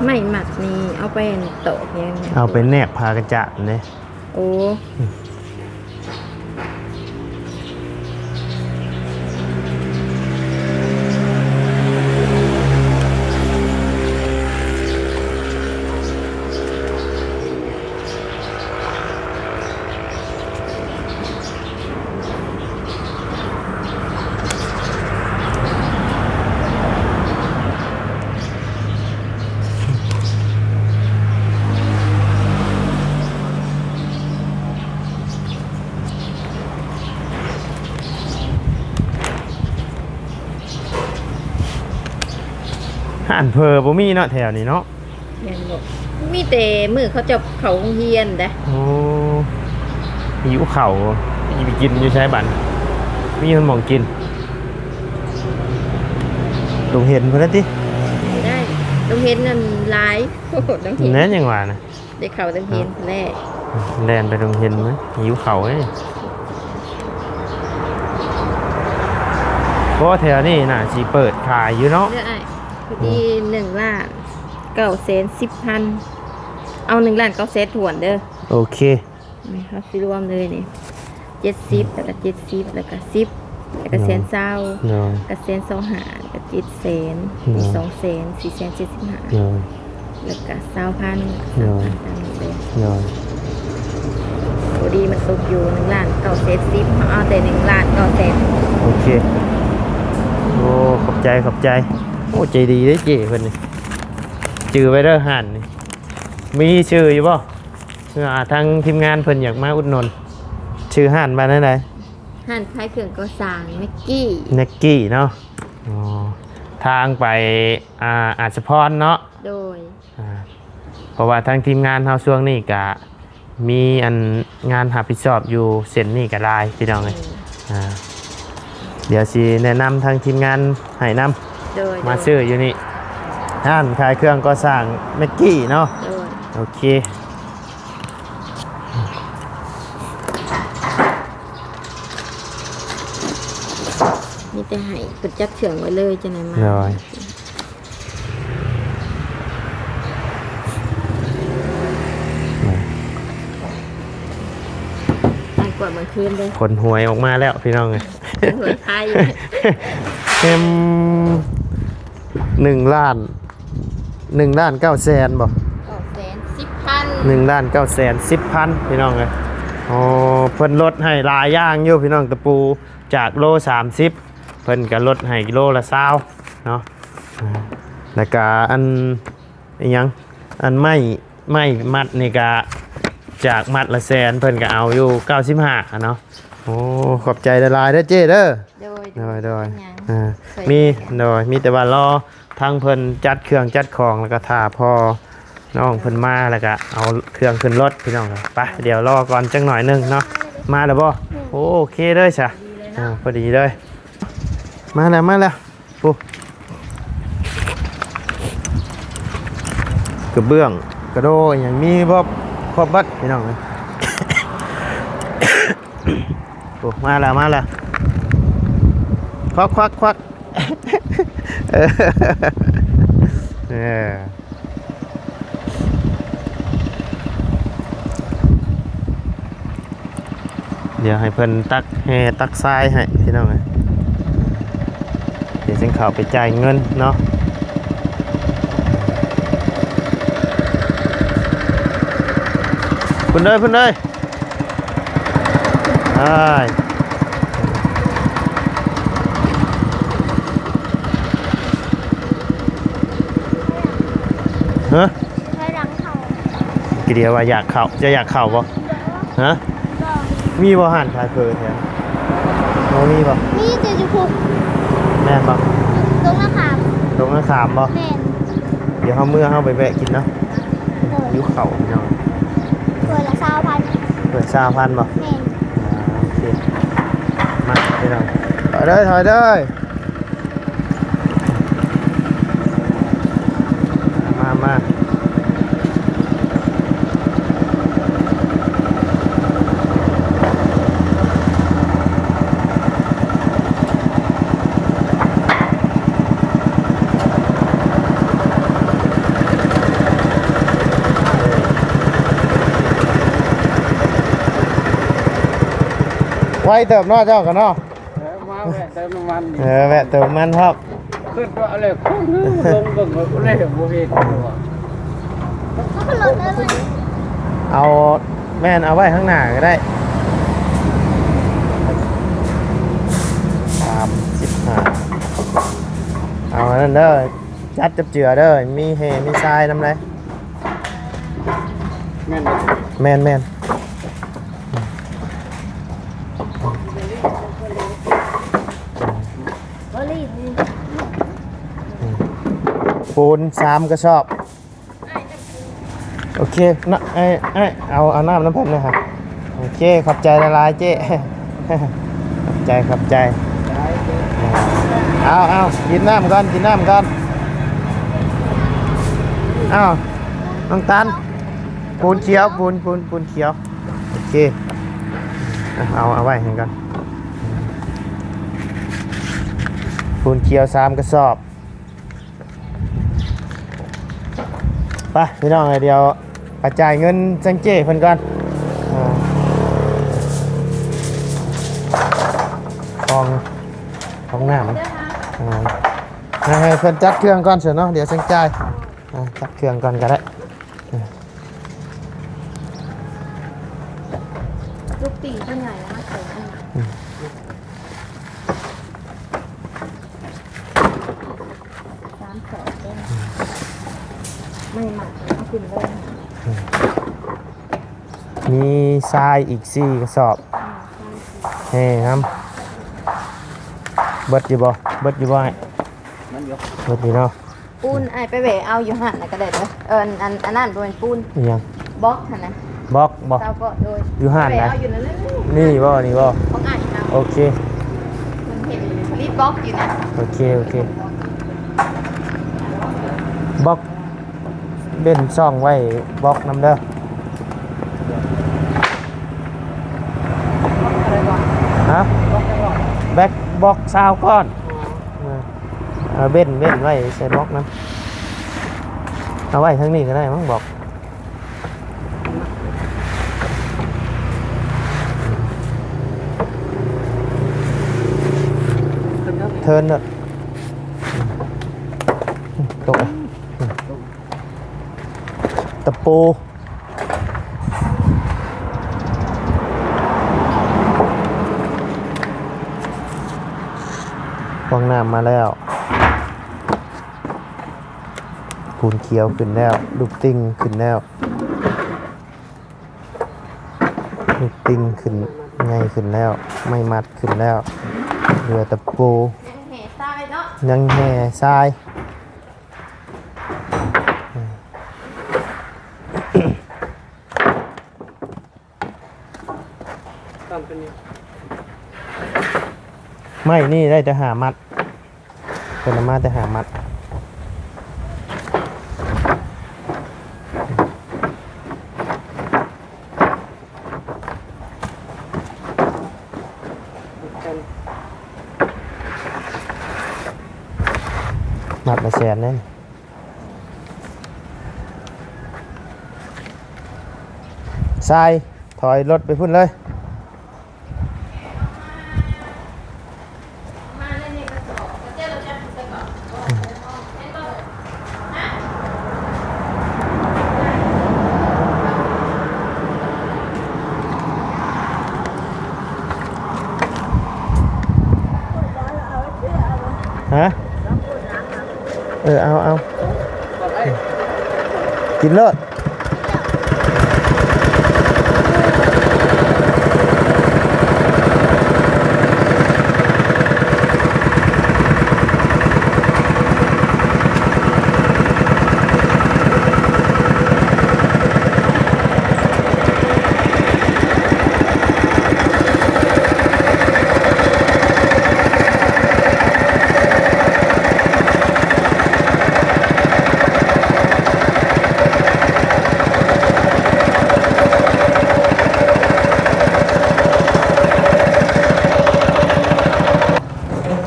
ໄມ້ມັດນີ້ເອົາໄປອັນຕອກຫຍັງ? ເອົາໄປແນບຜ້າກະຈາດເດ້. ໂອ້ ຮ້ານເຝີບໍ່ມີເນາະ ແຖວນີ້ເນາະ. ແມ່ນບໍ່? ມີແຕ່ມື້ເຂົາເຈົ້າເຂົ້າໂຮງຮຽນເດ້. ໂອ້ ຫິວເຂົ້າ ຊິໄປກິນຢູ່ໃສບັດ? ມີມັນໝ່ອງກິນ ດົງເຫັນພຸ້ນແຫຼະຕິ? ໄດ້ ດົງເຫັນນັ້ນຫຼາຍ. ໂອ້ໂຫ ດົງເຫັນ ແມ່ນຫຍັງຫວານະ? ໄດ້ເຂົ້າໂຮງຮຽນພຸ້ນແຫຼະ. ແລ່ນໄປໂຮງຮຽນມາ ຫິວເຂົ້າເດ້. ໂອ້ ແຖວນີ້ໜ້າຊິເປີດຂາຍຢູ່ເນາະ. ເດີອ້າຍ ພໍດີ ອືມ ໜຶ່ງລ້ານເກົ້າແສນສິບພັນ. ເອົາໜຶ່ງລ້ານເກົ້າແສນຖ້ວນເດີ. ໂອເຄ. ນີ້ເຮົາຊິລວມເລີຍນີ້ ເຈັດສິບ ແລ້ວກໍເຈັດສິບ ແລ້ວກໍສິບ ແລ້ວກໍແສນຊາວ ໂດຍ ກໍແສນຊາວຫ້າ ແລ້ວກໍເຈັດແສນ ໂດຍ ສອງແສນ ສີ່ແສນເຈັດສິບຫ້າ ໂດຍ ແລ້ວກໍຊາວພັນ ໂດຍ ສາມພັນ ຕາມນີ້ເລີຍ ໂດຍ. ພໍດີມັນຕົກຢູ່ໜຶ່ງລ້ານເກົ້າແສນສິບ ເຮົາເອົາແຕ່ໜຶ່ງລ້ານເກົ້າແສນ. ໂອເຄ. ໂອ້ ຂອບໃຈ ຂອບໃຈ. ໂອ້ ໃຈດີເດ້ເຈ້ເພິ່ນນີ້. ຈື່ໄວ້ເດີຮ້ານນີ້. ມີຊື່ຢູ່ບໍ່? ເພື່ອທາງທີມງານເພິ່ນຢາກມາອຸດໜູນ. ຊື່ຮ້ານວ່າແນວໃດ? ຮ້ານຂາຍເຄື່ອງກໍ່ສ້າງ ແມັກກີ້ ແມັກກີ້ເນາະ. ອໍ ທາງໄປ ອ່າ ອາດສະພອນເນາະ. ໂດຍ. ອ່າ ເພາະວ່າທາງທີມງານເຮົາຊ່ວງນີ້ກະມີອັນງານຮັບຜິດຊອບຢູ່ເສັ້ນນີ້ກະຫຼາຍ ພີ່ນ້ອງເອີຍ. ໂດຍ. ອ່າ ດຽວຊິແນະນຳທາງທີມງານໃຫ້ນຳ. ໂດຍ ມາ ໂດຍ ຊື້ຢູ່ນີ້ ຮ້ານຂາຍເຄື່ອງກໍ່ສ້າງ ແມັກກີ້ເນາະ. ໂດຍ. ໂອເຄ. ມີແຕ່ໃຫ້ເພິ່ນຈັດເຄື່ອງໄວ້ເລີຍ ຈັ່ງໃດມາ. ໂດຍ. ອ່ານກວດເມື່ອຄືນເດ້. ຂົນຫວຍອອກມາແລ້ວ ພີ່ນ້ອງເອີຍ. ຫົວໄທ ເອັມ ໜຶ່ງລ້ານ ໜຶ່ງລ້ານເກົ້າແສນບໍ່? ເກົ້າແສນສິບພັນ ໜຶ່ງລ້ານເກົ້າແສນສິບພັນ ພີ່ນ້ອງເອີຍ. ໂອ້ ເພິ່ນລົດໃຫ້ຫຼາຍຢ່າງຢູ່ ພີ່ນ້ອງ. ຕະປູຈາກໂລສາມສິບ ເພິ່ນກໍລົດໃຫ້ໂລລະຊາວເນາະ. ອ່າ ແລ້ວກໍອັນ ອີຫຍັງ ອັນໄມ້ ໄມ້ມັດນີ້ກະຈາກມັດລະແສນ ເພິ່ນກະເອົາຢູ່ເກົ້າສິບຫ້າເນາະ. ໂອ້ ຂອບໃຈຫຼາຍໆເດີເຈ້ເດີ. ໂດຍ ໂດຍ ໂດຍ. ເປັນຫຍັງ? ອ່າ ຊ່ວຍ ມີ ກັນ ໂດຍ ມີແຕ່ວ່າລໍທາງເພິ່ນຈັດເຄື່ອງຈັດຂອງ ແລ້ວກະຖ້າພໍ່ນ້ອງເພິ່ນມາ ແລ້ວກະເອົາເຄື່ອງຂຶ້ນລົດ ພີ່ນ້ອງ. ໄປ ດຽວລໍກ່ອນຈັກໜ້ອຍໜຶ່ງເນາະ. ມາແລ້ວບໍ່? ອືມ ໂອເຄເລີຍຊະ. ພໍດີເລີຍເນາະ. ອ່າ ພໍດີເລີຍ. ມາແລ້ວ ມາແລ້ວ. ໂອ້ ໂອ້ ກະເບື້ອງ ກະໂດ ອີ່ຫຍັງມີຄົບ ຄົບເບິດພີ່ນ້ອງເອີຍ. ໂອ້ ມາແລ້ວ ມາແລ້ວ ຄວັກ ຄວັກ ຄວັກ ເອີ ເອີ. ດຽວໃຫ້ເພິ່ນຕັກແຮ່ຕັກຊາຍໃຫ້ພີ່ນ້ອງເອີຍ ດຽວຈຶ່ງເຂົ້າໄປຈ່າຍເງິນເນາະ. ພຸ້ນເດີ ພຸ້ນເດີ ອ້າຍ ຮະ? ຖອຍຫຼັງເຂົ້າ ກະດຽວວ່າຢາກເຂົ້າ ເຈົ້າຢາກເຂົ້າບໍ່? ຮະ? ບໍ່ ມີບໍ່ຮ້ານຂາຍເຝີແຖວ? ບໍ່ມີບໍ່? ມີແຕ່ຢູ່ພຸ້ນ ແມ່ນບໍ່? ຕົງນາຂາມ ຕົງນາຂາມບໍ່? ແມ່ນ ດຽວເຮົາເມືອເຮົາໄປແວະກິນເນາະ. ໂດຍ ຫິວເຂົ້າພີ່ນ້ອງ ຖ້ວຍລະຊາວພັນ ຖ້ວຍຊາວພັນບໍ່? ແມ່ນ ອ່າ ໂອເຄ ມາພີ່ນ້ອງ ຖອຍເດີ ຖອຍເດີ. ມາ ມາ ໄວເຕີບເນາະ ເຈົ້າກໍເນາະ. ເອີ ມາແວະເຕີມນ້ຳມັນ ເອີ ແວະເຕີມນ້ຳມັນພ້ອມ ຂຶ້ນວ່າແລ້ວ ຄົນລົງເບິ່ງເລີຍ ບໍ່ເຫັນຕົວ ເອົາ ແມ່ນ ເອົາໄວ້ຂ້າງໜ້າກໍໄດ້ ສາມສິບຫ້າ ເອົາອັນນັ້ນເດີ ຈັດຈັບເຈືອເດີ ມີແຮ່ມີຊາຍນຳເດ້. ແມ່ນບໍ່? ແມ່ນໆ ປູນສາມກະສອບ. ໂອເຄເນາະ ອ້າຍ ອ້າຍ ເອົາ ເອົານ້ຳນຳເພິ່ນແດ່. ໂອເຄ ຂອບໃຈຫຼາຍໆ ເຈ້ ຂອບໃຈ ຂອບໃຈ. ເອົາ ເອົາ ກິນນ້ຳກ່ອນ ກິນນ້ຳກ່ອນ. ເອົາ ນ້ອງຕັນ ປູນຂຽວ ປູນ ປູນ ປູນຂຽວ. ໂອເຄ ເອົາ ເອົາໄວ້ໃຫ້ກ່ອນ ປູນຂຽວສາມກະສອບ. ໄປພີ່ນ້ອງເອີຍ ດຽວໄປຈ່າຍເງິນແຊງເຈ້ເພິ່ນກ່ອນ. ອ່າ ຂອງ ຂອງນ້ຳ ອ່າ ໃຫ້ ໃຫ້ເພິ່ນຈັດເຄື່ອງກ່ອນຊັ້ນເນາະ ດຽວຈັ່ງຈ່າຍ. ອ່າ ຈັດເຄື່ອງກ່ອນກໍໄດ້. ລູກຕີນເພິ່ນໃຫຍ່ມາກເລີຍ. ອືມ ສາມສອບເດ້ ອືມ ໄມ້ມັດເອົາຂຶ້ນເລີຍ. ອືມ ມີຊາຍອີກສີ່ກະສອບ. ອືມ ແຮ່ນຳ ເບິດຢູ່ບໍ່? ເບິດຢູ່ບໍ່ອ້າຍ? ເບິດຢູ່ ເບິດຢູ່ເນາະ. ປູນ ອ້າຍໄປແວ່ເອົາຢູ່ຮ້ານນັ້ນກໍໄດ້ເດີ. ເອີ ອັນ ອັນນັ້ນບໍ່ແມ່ນປູນ ອີຫຍັງ? ບລັອກຫັ້ນນະ. ບລັອກບໍ່? ຊາວເກາະ ໂດຍ ຢູ່ຮ້ານໃດ? ໄປແວ່ເອົາຢູ່ນັ້ນເລີຍ. ນີ້ບໍ່? ນີ້ບໍ່? ຂອງອ້າຍນະ. ໂອເຄ ເພິ່ນເຮັດຜະລິດບລັອກຢູ່ນະ. ໂອເຄ ໂອເຄ ບລັອກ ເວັ້ນຊ່ອງໄວ້ບລັອກນຳເດີ. ຮະ? ແບັກບລັອກຊາວກ້ອນ. ເອີ ເວັ້ນ ເວັ້ນໄວ້ໃສ່ບລັອກນຳ. ເອົາໄວ້ທາງນີ້ກໍໄດ້ມັ້ງບລັອກ. ເທີນເດີ ຕົກ ຕະປູ ຟອງນ້ຳມາແລ້ວ ປູນຂຽວຂຶ້ນແລ້ວ ລູກຕິ່ງຂຶ້ນແລ້ວ ລູກຕິ່ງຂຶ້ນ ໃຫຍ່ຂຶ້ນແລ້ວ ໄມ້ມັດຂຶ້ນແລ້ວ ເຫຼືອຕະປູ ຍັງແຫ່ຊາຍເນາະ ຍັງແຫ່ຊາຍ. ໄມ້ນີ້ໄດ້ແຕ່ຫ້າມັດ ເພິ່ນເອົາມາແຕ່ຫ້າມັດ. ຮັບມາແສນເດ້. ຊາຍ ຖອຍລົດໄປພຸ້ນເລີຍ. ຮະ? ເອີ ເອົາ ເອົາ ກິນໂລດ.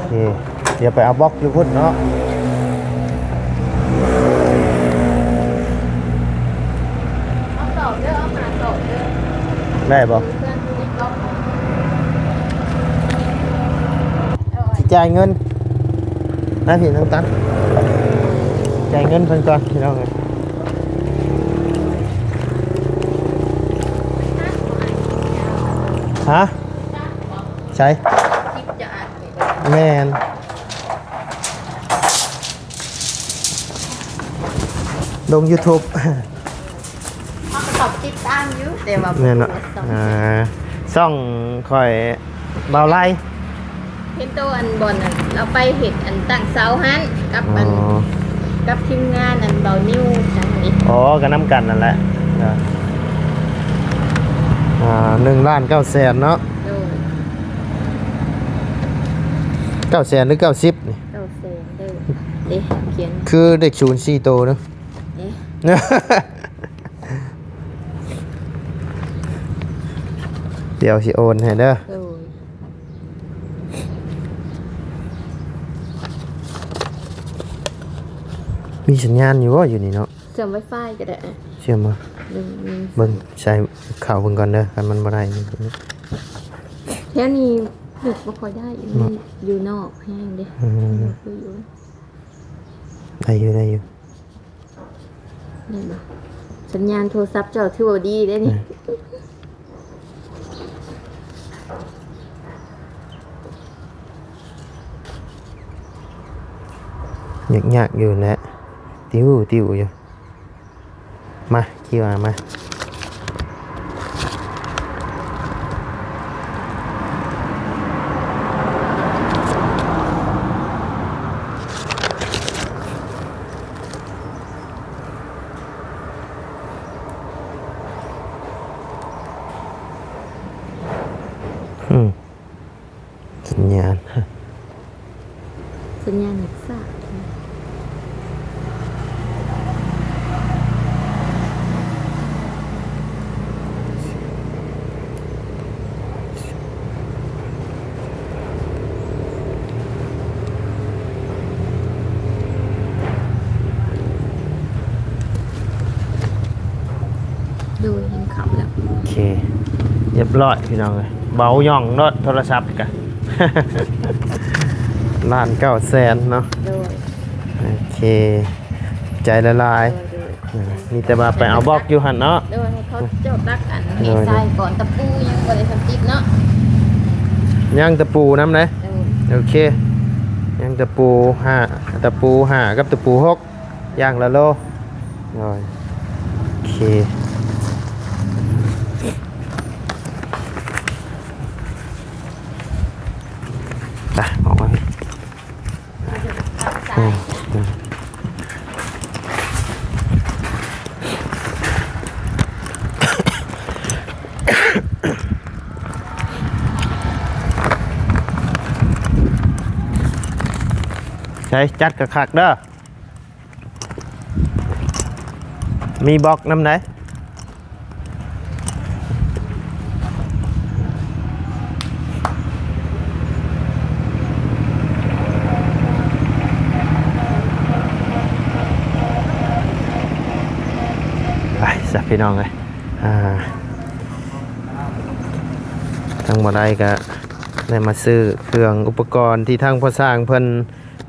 ໂອເຄ ດຽວໄປເອົາບລັອກຢູ່ພຸ້ນເນາະ. ເອົາສອບເດີ ເອົາຫາສອບເດີ. ໄດ້ບໍ່? ຊິຈ່າຍເງິນ ມາພີ້ນ້ອງຕັນ ຈ່າຍເງິນເພິ່ນກ່ອນພີ່ນ້ອງເອີຍ. ຮະ? ໃສ? ແມ່ນ ລົງຢູທູບ ເຮົາກໍຕ້ອງຕິດຕາມຢູ່ ແຕ່ວ່າ ແມ່ນເນາະ ບໍ່ຮູ້ວ່າຊ່ອງ ອ່າ ໃດ ຊ່ອງຂ້ອຍ ບ່າວໄລ ເຫັນໂຕອັນບ່ອນນັ້ນ ລາວໄປເຮັດອັນຕັ້ງເສົາຫັ້ນ ກັບອັນ ອໍ ກັບທີມງານອັນບ່າວນິວຈັ່ງນີ້. ອໍ ກໍນຳກັນນັ້ນແຫຼະ ອ່າ ໜຶ່ງລ້ານເກົ້າແສນເນາະ. ໂດຍ ເກົ້າແສນ ຫຼື ເກົ້າສິບນີ້? ເກົ້າແສນເດີ ເດ້ ຂຽນ ຄືເລກສູນສີ່ໂຕເນາະ. ເດ້ ດຽວຊິໂອນໃຫ້ເດີ. ໂດຍ ມີສັນຍານຢູ່ບໍ່ ຢູ່ນີ້ເນາະ? ເຊື່ອມໄວຟາຍກໍໄດ້ ເຊື່ອມບໍ່? ເບິ່ງ ເບິ່ງ ໃສ່ເຂົ້າເບິ່ງກ່ອນເດີ ຄັນມັນບໍ່ໄດ້. ແຖວນີ້ເນັດບໍ່ຄ່ອຍໄດ້ ເນາະ ຢູ່ນອກແຮງເດ້. ອືມ ຢູ່ ໄດ້ຢູ່ ໄດ້ຢູ່ ໄດ້ບໍ່? ສັນຍານໂທລະສັບເຈົ້າຖືວ່າດີເດ້ນີ້. ອືມ ຍາກໆຢູ່ແຫຼະ ຕິວໆຢູ່. ມາ ຂີ່ມາ ມາ. ອືມ ສັນຍານ ສັນຍານເນັດຊ້າ. ໂດຍ ເຫັນເຂົ້າແລ້ວ. ໂອເຄ ຮຽບຮ້ອຍພີ່ນ້ອງເອີຍ ເບົາຫຍ່ອງໂລດໂທລະສັບກະ ລ້ານເກົ້າແສນເນາະ. ໂດຍ ໂອເຄ ໃຈລະລາຍ. ໂດຍ ໂດຍ ເອີ ມີແຕ່ວ່າໄປເອົາບລັອກຢູ່ຫັ້ນເນາະ. ໂດຍ ໃຫ້ເຂົາເຈົ້າຕັກອັນ ໂດຍ ໃຫ້ໃສ່ກ່ອນ ຕະປູຍັງບໍ່ໄດ້ທຳຕິດເນາະ. ຍັງຕະປູນຳເດ້. ໂດຍ ໂອເຄ ຍັງຕະປູຫ້າ ຕະປູຫ້າກັບຕະປູຫົກ ຢ່າງລະໂລ. ໂດຍ ໂອເຄ ໄປ ອອກມາ. ອືມ ອືມ ໃສ່ ຈັດຄັກໆເດີ. ມີບລັອກນຳໃດ. ໂ ຈ້ະ ພີ່ນ້ອງເອີຍ ອ່າ ທາງບໍ່ໄດ້ກະໄດ້ມາຊື້ເຄື່ອງອຸປະກອນທີ່ທາງພໍ່ຊ່າງເພິ່ນ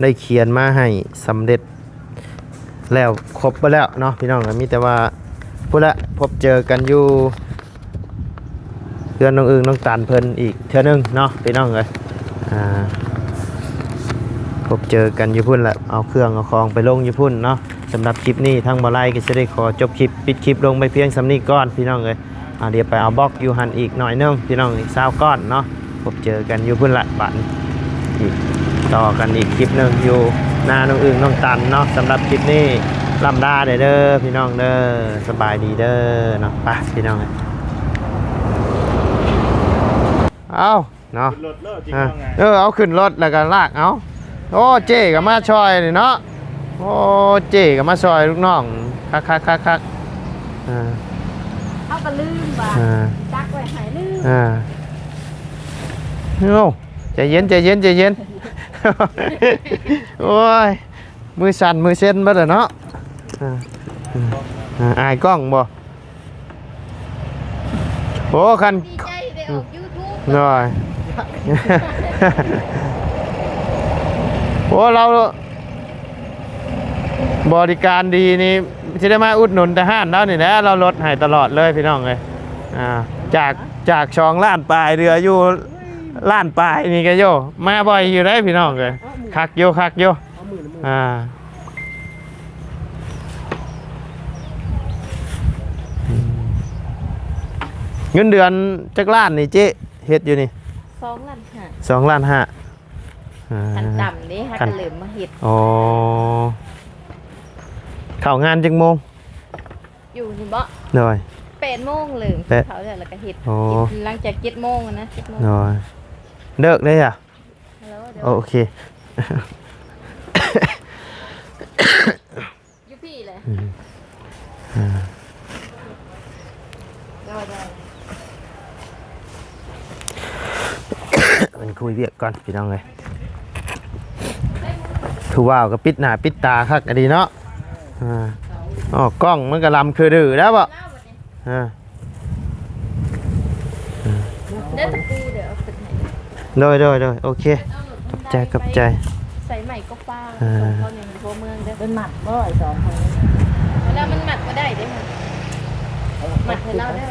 ໄດ້ຂຽນມາໃຫ້ສຳເລັດແລ້ວ ຄົບເບິດແລ້ວເນາະ ພີ່ນ້ອງເອີຍ. ມີແຕ່ວ່າພຸ້ນລະ ພົບເຈີກັນຢູ່ເຮືອນນ້ອງອຶ່ງນ້ອງຕັນເພິ່ນອີກເທື່ອໜຶ່ງເນາະ ພີ່ນ້ອງເອີຍ ອ່າ ພົບເຈີກັນຢູ່ພຸ້ນລະ ເອົາເຄື່ອງເອົາຂອງໄປລົງຢູ່ພຸ້ນເນາະ. ສຳລັບຄລິບນີ້ທາງບໍ່ໄລກໍຈະໄດ້ຂໍຈົບຄລິບ ປິດຄລິບລົງໄປພຽງສ່ຳນີ້ກ່ອນ ພີ່ນ້ອງເອີຍ. ອ່າ ດຽວໄປເອົາບລັອກຢູ່ຫັ້ນອີກໜ້ອຍໜຶ່ງ ພີ່ນ້ອງ ອີກຊາວກ້ອນເນາະ. ພົບເຈີກັນຢູ່ພຸ້ນລະ ບາດນີ້ອີກ ຕໍ່ກັນອີກຄລິບໜຶ່ງຢູ່ນານ້ອງອຶ່ງນ້ອງຕັນເນາະ. ສຳລັບຄລິບນີ້ລ່ຳລາແດ່ເດີ ພີ່ນ້ອງເດີ ສະບາຍດີເດີເນາະ. ໄປ ພີ່ນ້ອງເອີຍ ເອົາ ເນາະ ຂຶ້ນລົດເລີຍ ເອີ ເອົາຂຶ້ນລົດແລ້ວກໍລາກເອົາ. ໂອ້ ເຈ້ກໍມາຊ່ອຍນີ້ເນາະ ໂອ້ ເຈ້ກໍມາຊ່ອຍລູກນ້ອງ ຄັກໆໆໆ ເອີ ເຮົາກໍລືມວ່າ ເອີ ຕັກໄວ້ໃຫ້ລືມ ເອີ ໂອ້ ໃຈເຢັນ ໃຈເຢັນ ໃຈເຢັນ ໂອ້ຍ ມືສັ່ນມືເຊັນເບິດແລ້ວເນາະ ເອີ ເອີ ອາຍກ້ອງບໍ່? ໂອ້ ຄັນ ດີໃຈໄດ້ອອກ YouTube ໂດຍ ໂອ້ ລາວບໍລິການດີນີ້ ຊິໄດ້ມາອຸດໜູນແຕ່ຮ້ານລາວນີ້ແຫຼະ ລາວລົດໃຫ້ຕະຫຼອດເລີຍ ພີ່ນ້ອງເອີຍ. ອ່າ ຈາກ ຈາກສອງລ້ານປາຍ ເຫຼືອຢູ່ລ້ານປາຍນີ້ກໍໂຍ ມາບ່ອຍຢູ່ເດ້ ພີ່ນ້ອງເອີຍ. ຄັກຢູ່ ຄັກຢູ່. ອ່າ ເງິນເດືອນຈັກລ້ານນີ້ເຈ້ ເຮັດຢູ່ນີ້? ສອງລ້ານຫ້າ ສອງລ້ານຫ້າ ອ່າ ຂັ້ນຕ່ຳເດ້ ຫາ ຂັ້ນ ກໍເລີ່ມມາເຮັດ. ອໍ ເຂົ້າງານຈັກໂມງ? ຢູ່ນີ້ບໍ? ໂດຍ ແປດໂມງເລີ່ມ ແປດ ເຂົ້າແລ້ວ ແລ້ວກໍເຮັດ. ອໍ ເຮັດຫຼັງຈາກເຈັດໂມງນະ ເຈັດໂມງ. ໂດຍ ເລີກເດ້ອະ? ໂອເຄ ຢູ່ພີ້ແຫຼະ ອືມ ອ່າ ເພິ່ນຄຸຍວຽກກ່ອນ ພີ່ນ້ອງເອີຍ. ຜູ້ບ່າວກໍປິດໜ້າປິດຕາຄັກອີ່ຫຼີເນາະ. ອ່າ ອໍ ກ້ອງມັນກໍລຳຄືດື້ແລ້ວບໍ? ອ່າ ເດີຕະປູ ດຽວເອົາຂຶ້ນໃຫ້. ໂດຍ ໂດຍ ໂດຍ ໂອເຄ ຂອບໃຈ ຂອບໃຈ. ໃສ່ໄມ້ກໍປາ ອ່າ ຂອງເຂົານີ້ມັນຫົວເມືອງເດີ. ເປັນມັດບໍ່ ໄອ້ສອນເຂົານີ້? ເວລາມັນມັດບໍ່ໄດ້ເດ້ ມັດໃຫ້ລາວເດີ.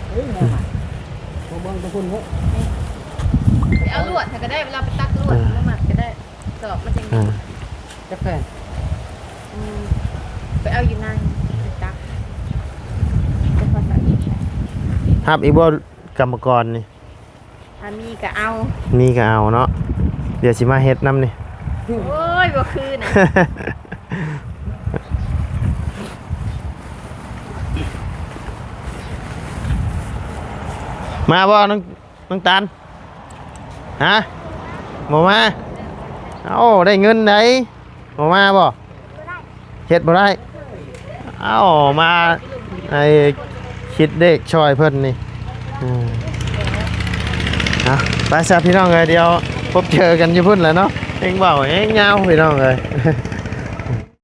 ເອີ ແນວມັດ ຫົວເມືອງຕະພຸ້ນເນາະ. ໄປເອົາລວດໃຫ້ກໍໄດ້ ເວລາໄປຕັດລວດ ອ່າ ມາມັດກໍໄດ້. ສອບມັນຈັ່ງ ອ່າ ຈັກແຜ່ນ? ອືມ ໄປເອົາຢູ່ນາ ໄປຕັກ ໄປຂໍສັ່ງອີກ. ຮັບອີກບໍ່ກຳມະກອນນີ້? ຖ້າມີກໍເອົາ ມີກໍເອົາເນາະ. ດຽວຊິມາເຮັດນຳນີ້. ໂອ້ຍ ບໍ່ຄືນະ. ມາບໍ່ ນ້ອງ ນ້ອງຕັນ? ຮະ? ບໍ່ມາ? ເອົ້າ ໄດ້ເງິນໃດ໋ ບໍ່ມາບໍ່? ເຮັດບໍ່ໄດ້. ເອົ້າ ມາໃຫ້ຄິດເລກຊ່ອຍເພິ່ນນີ້. ອືມ ເອົາ ໄປຊະພີ່ນ້ອງເອີຍ ດຽວພົບເຈີກັນຢູ່ພຸ້ນແຫຼະເນາະ. ເຮັງເວົ້າເຮັງຍາວພີ່ນ້ອງເອີຍ.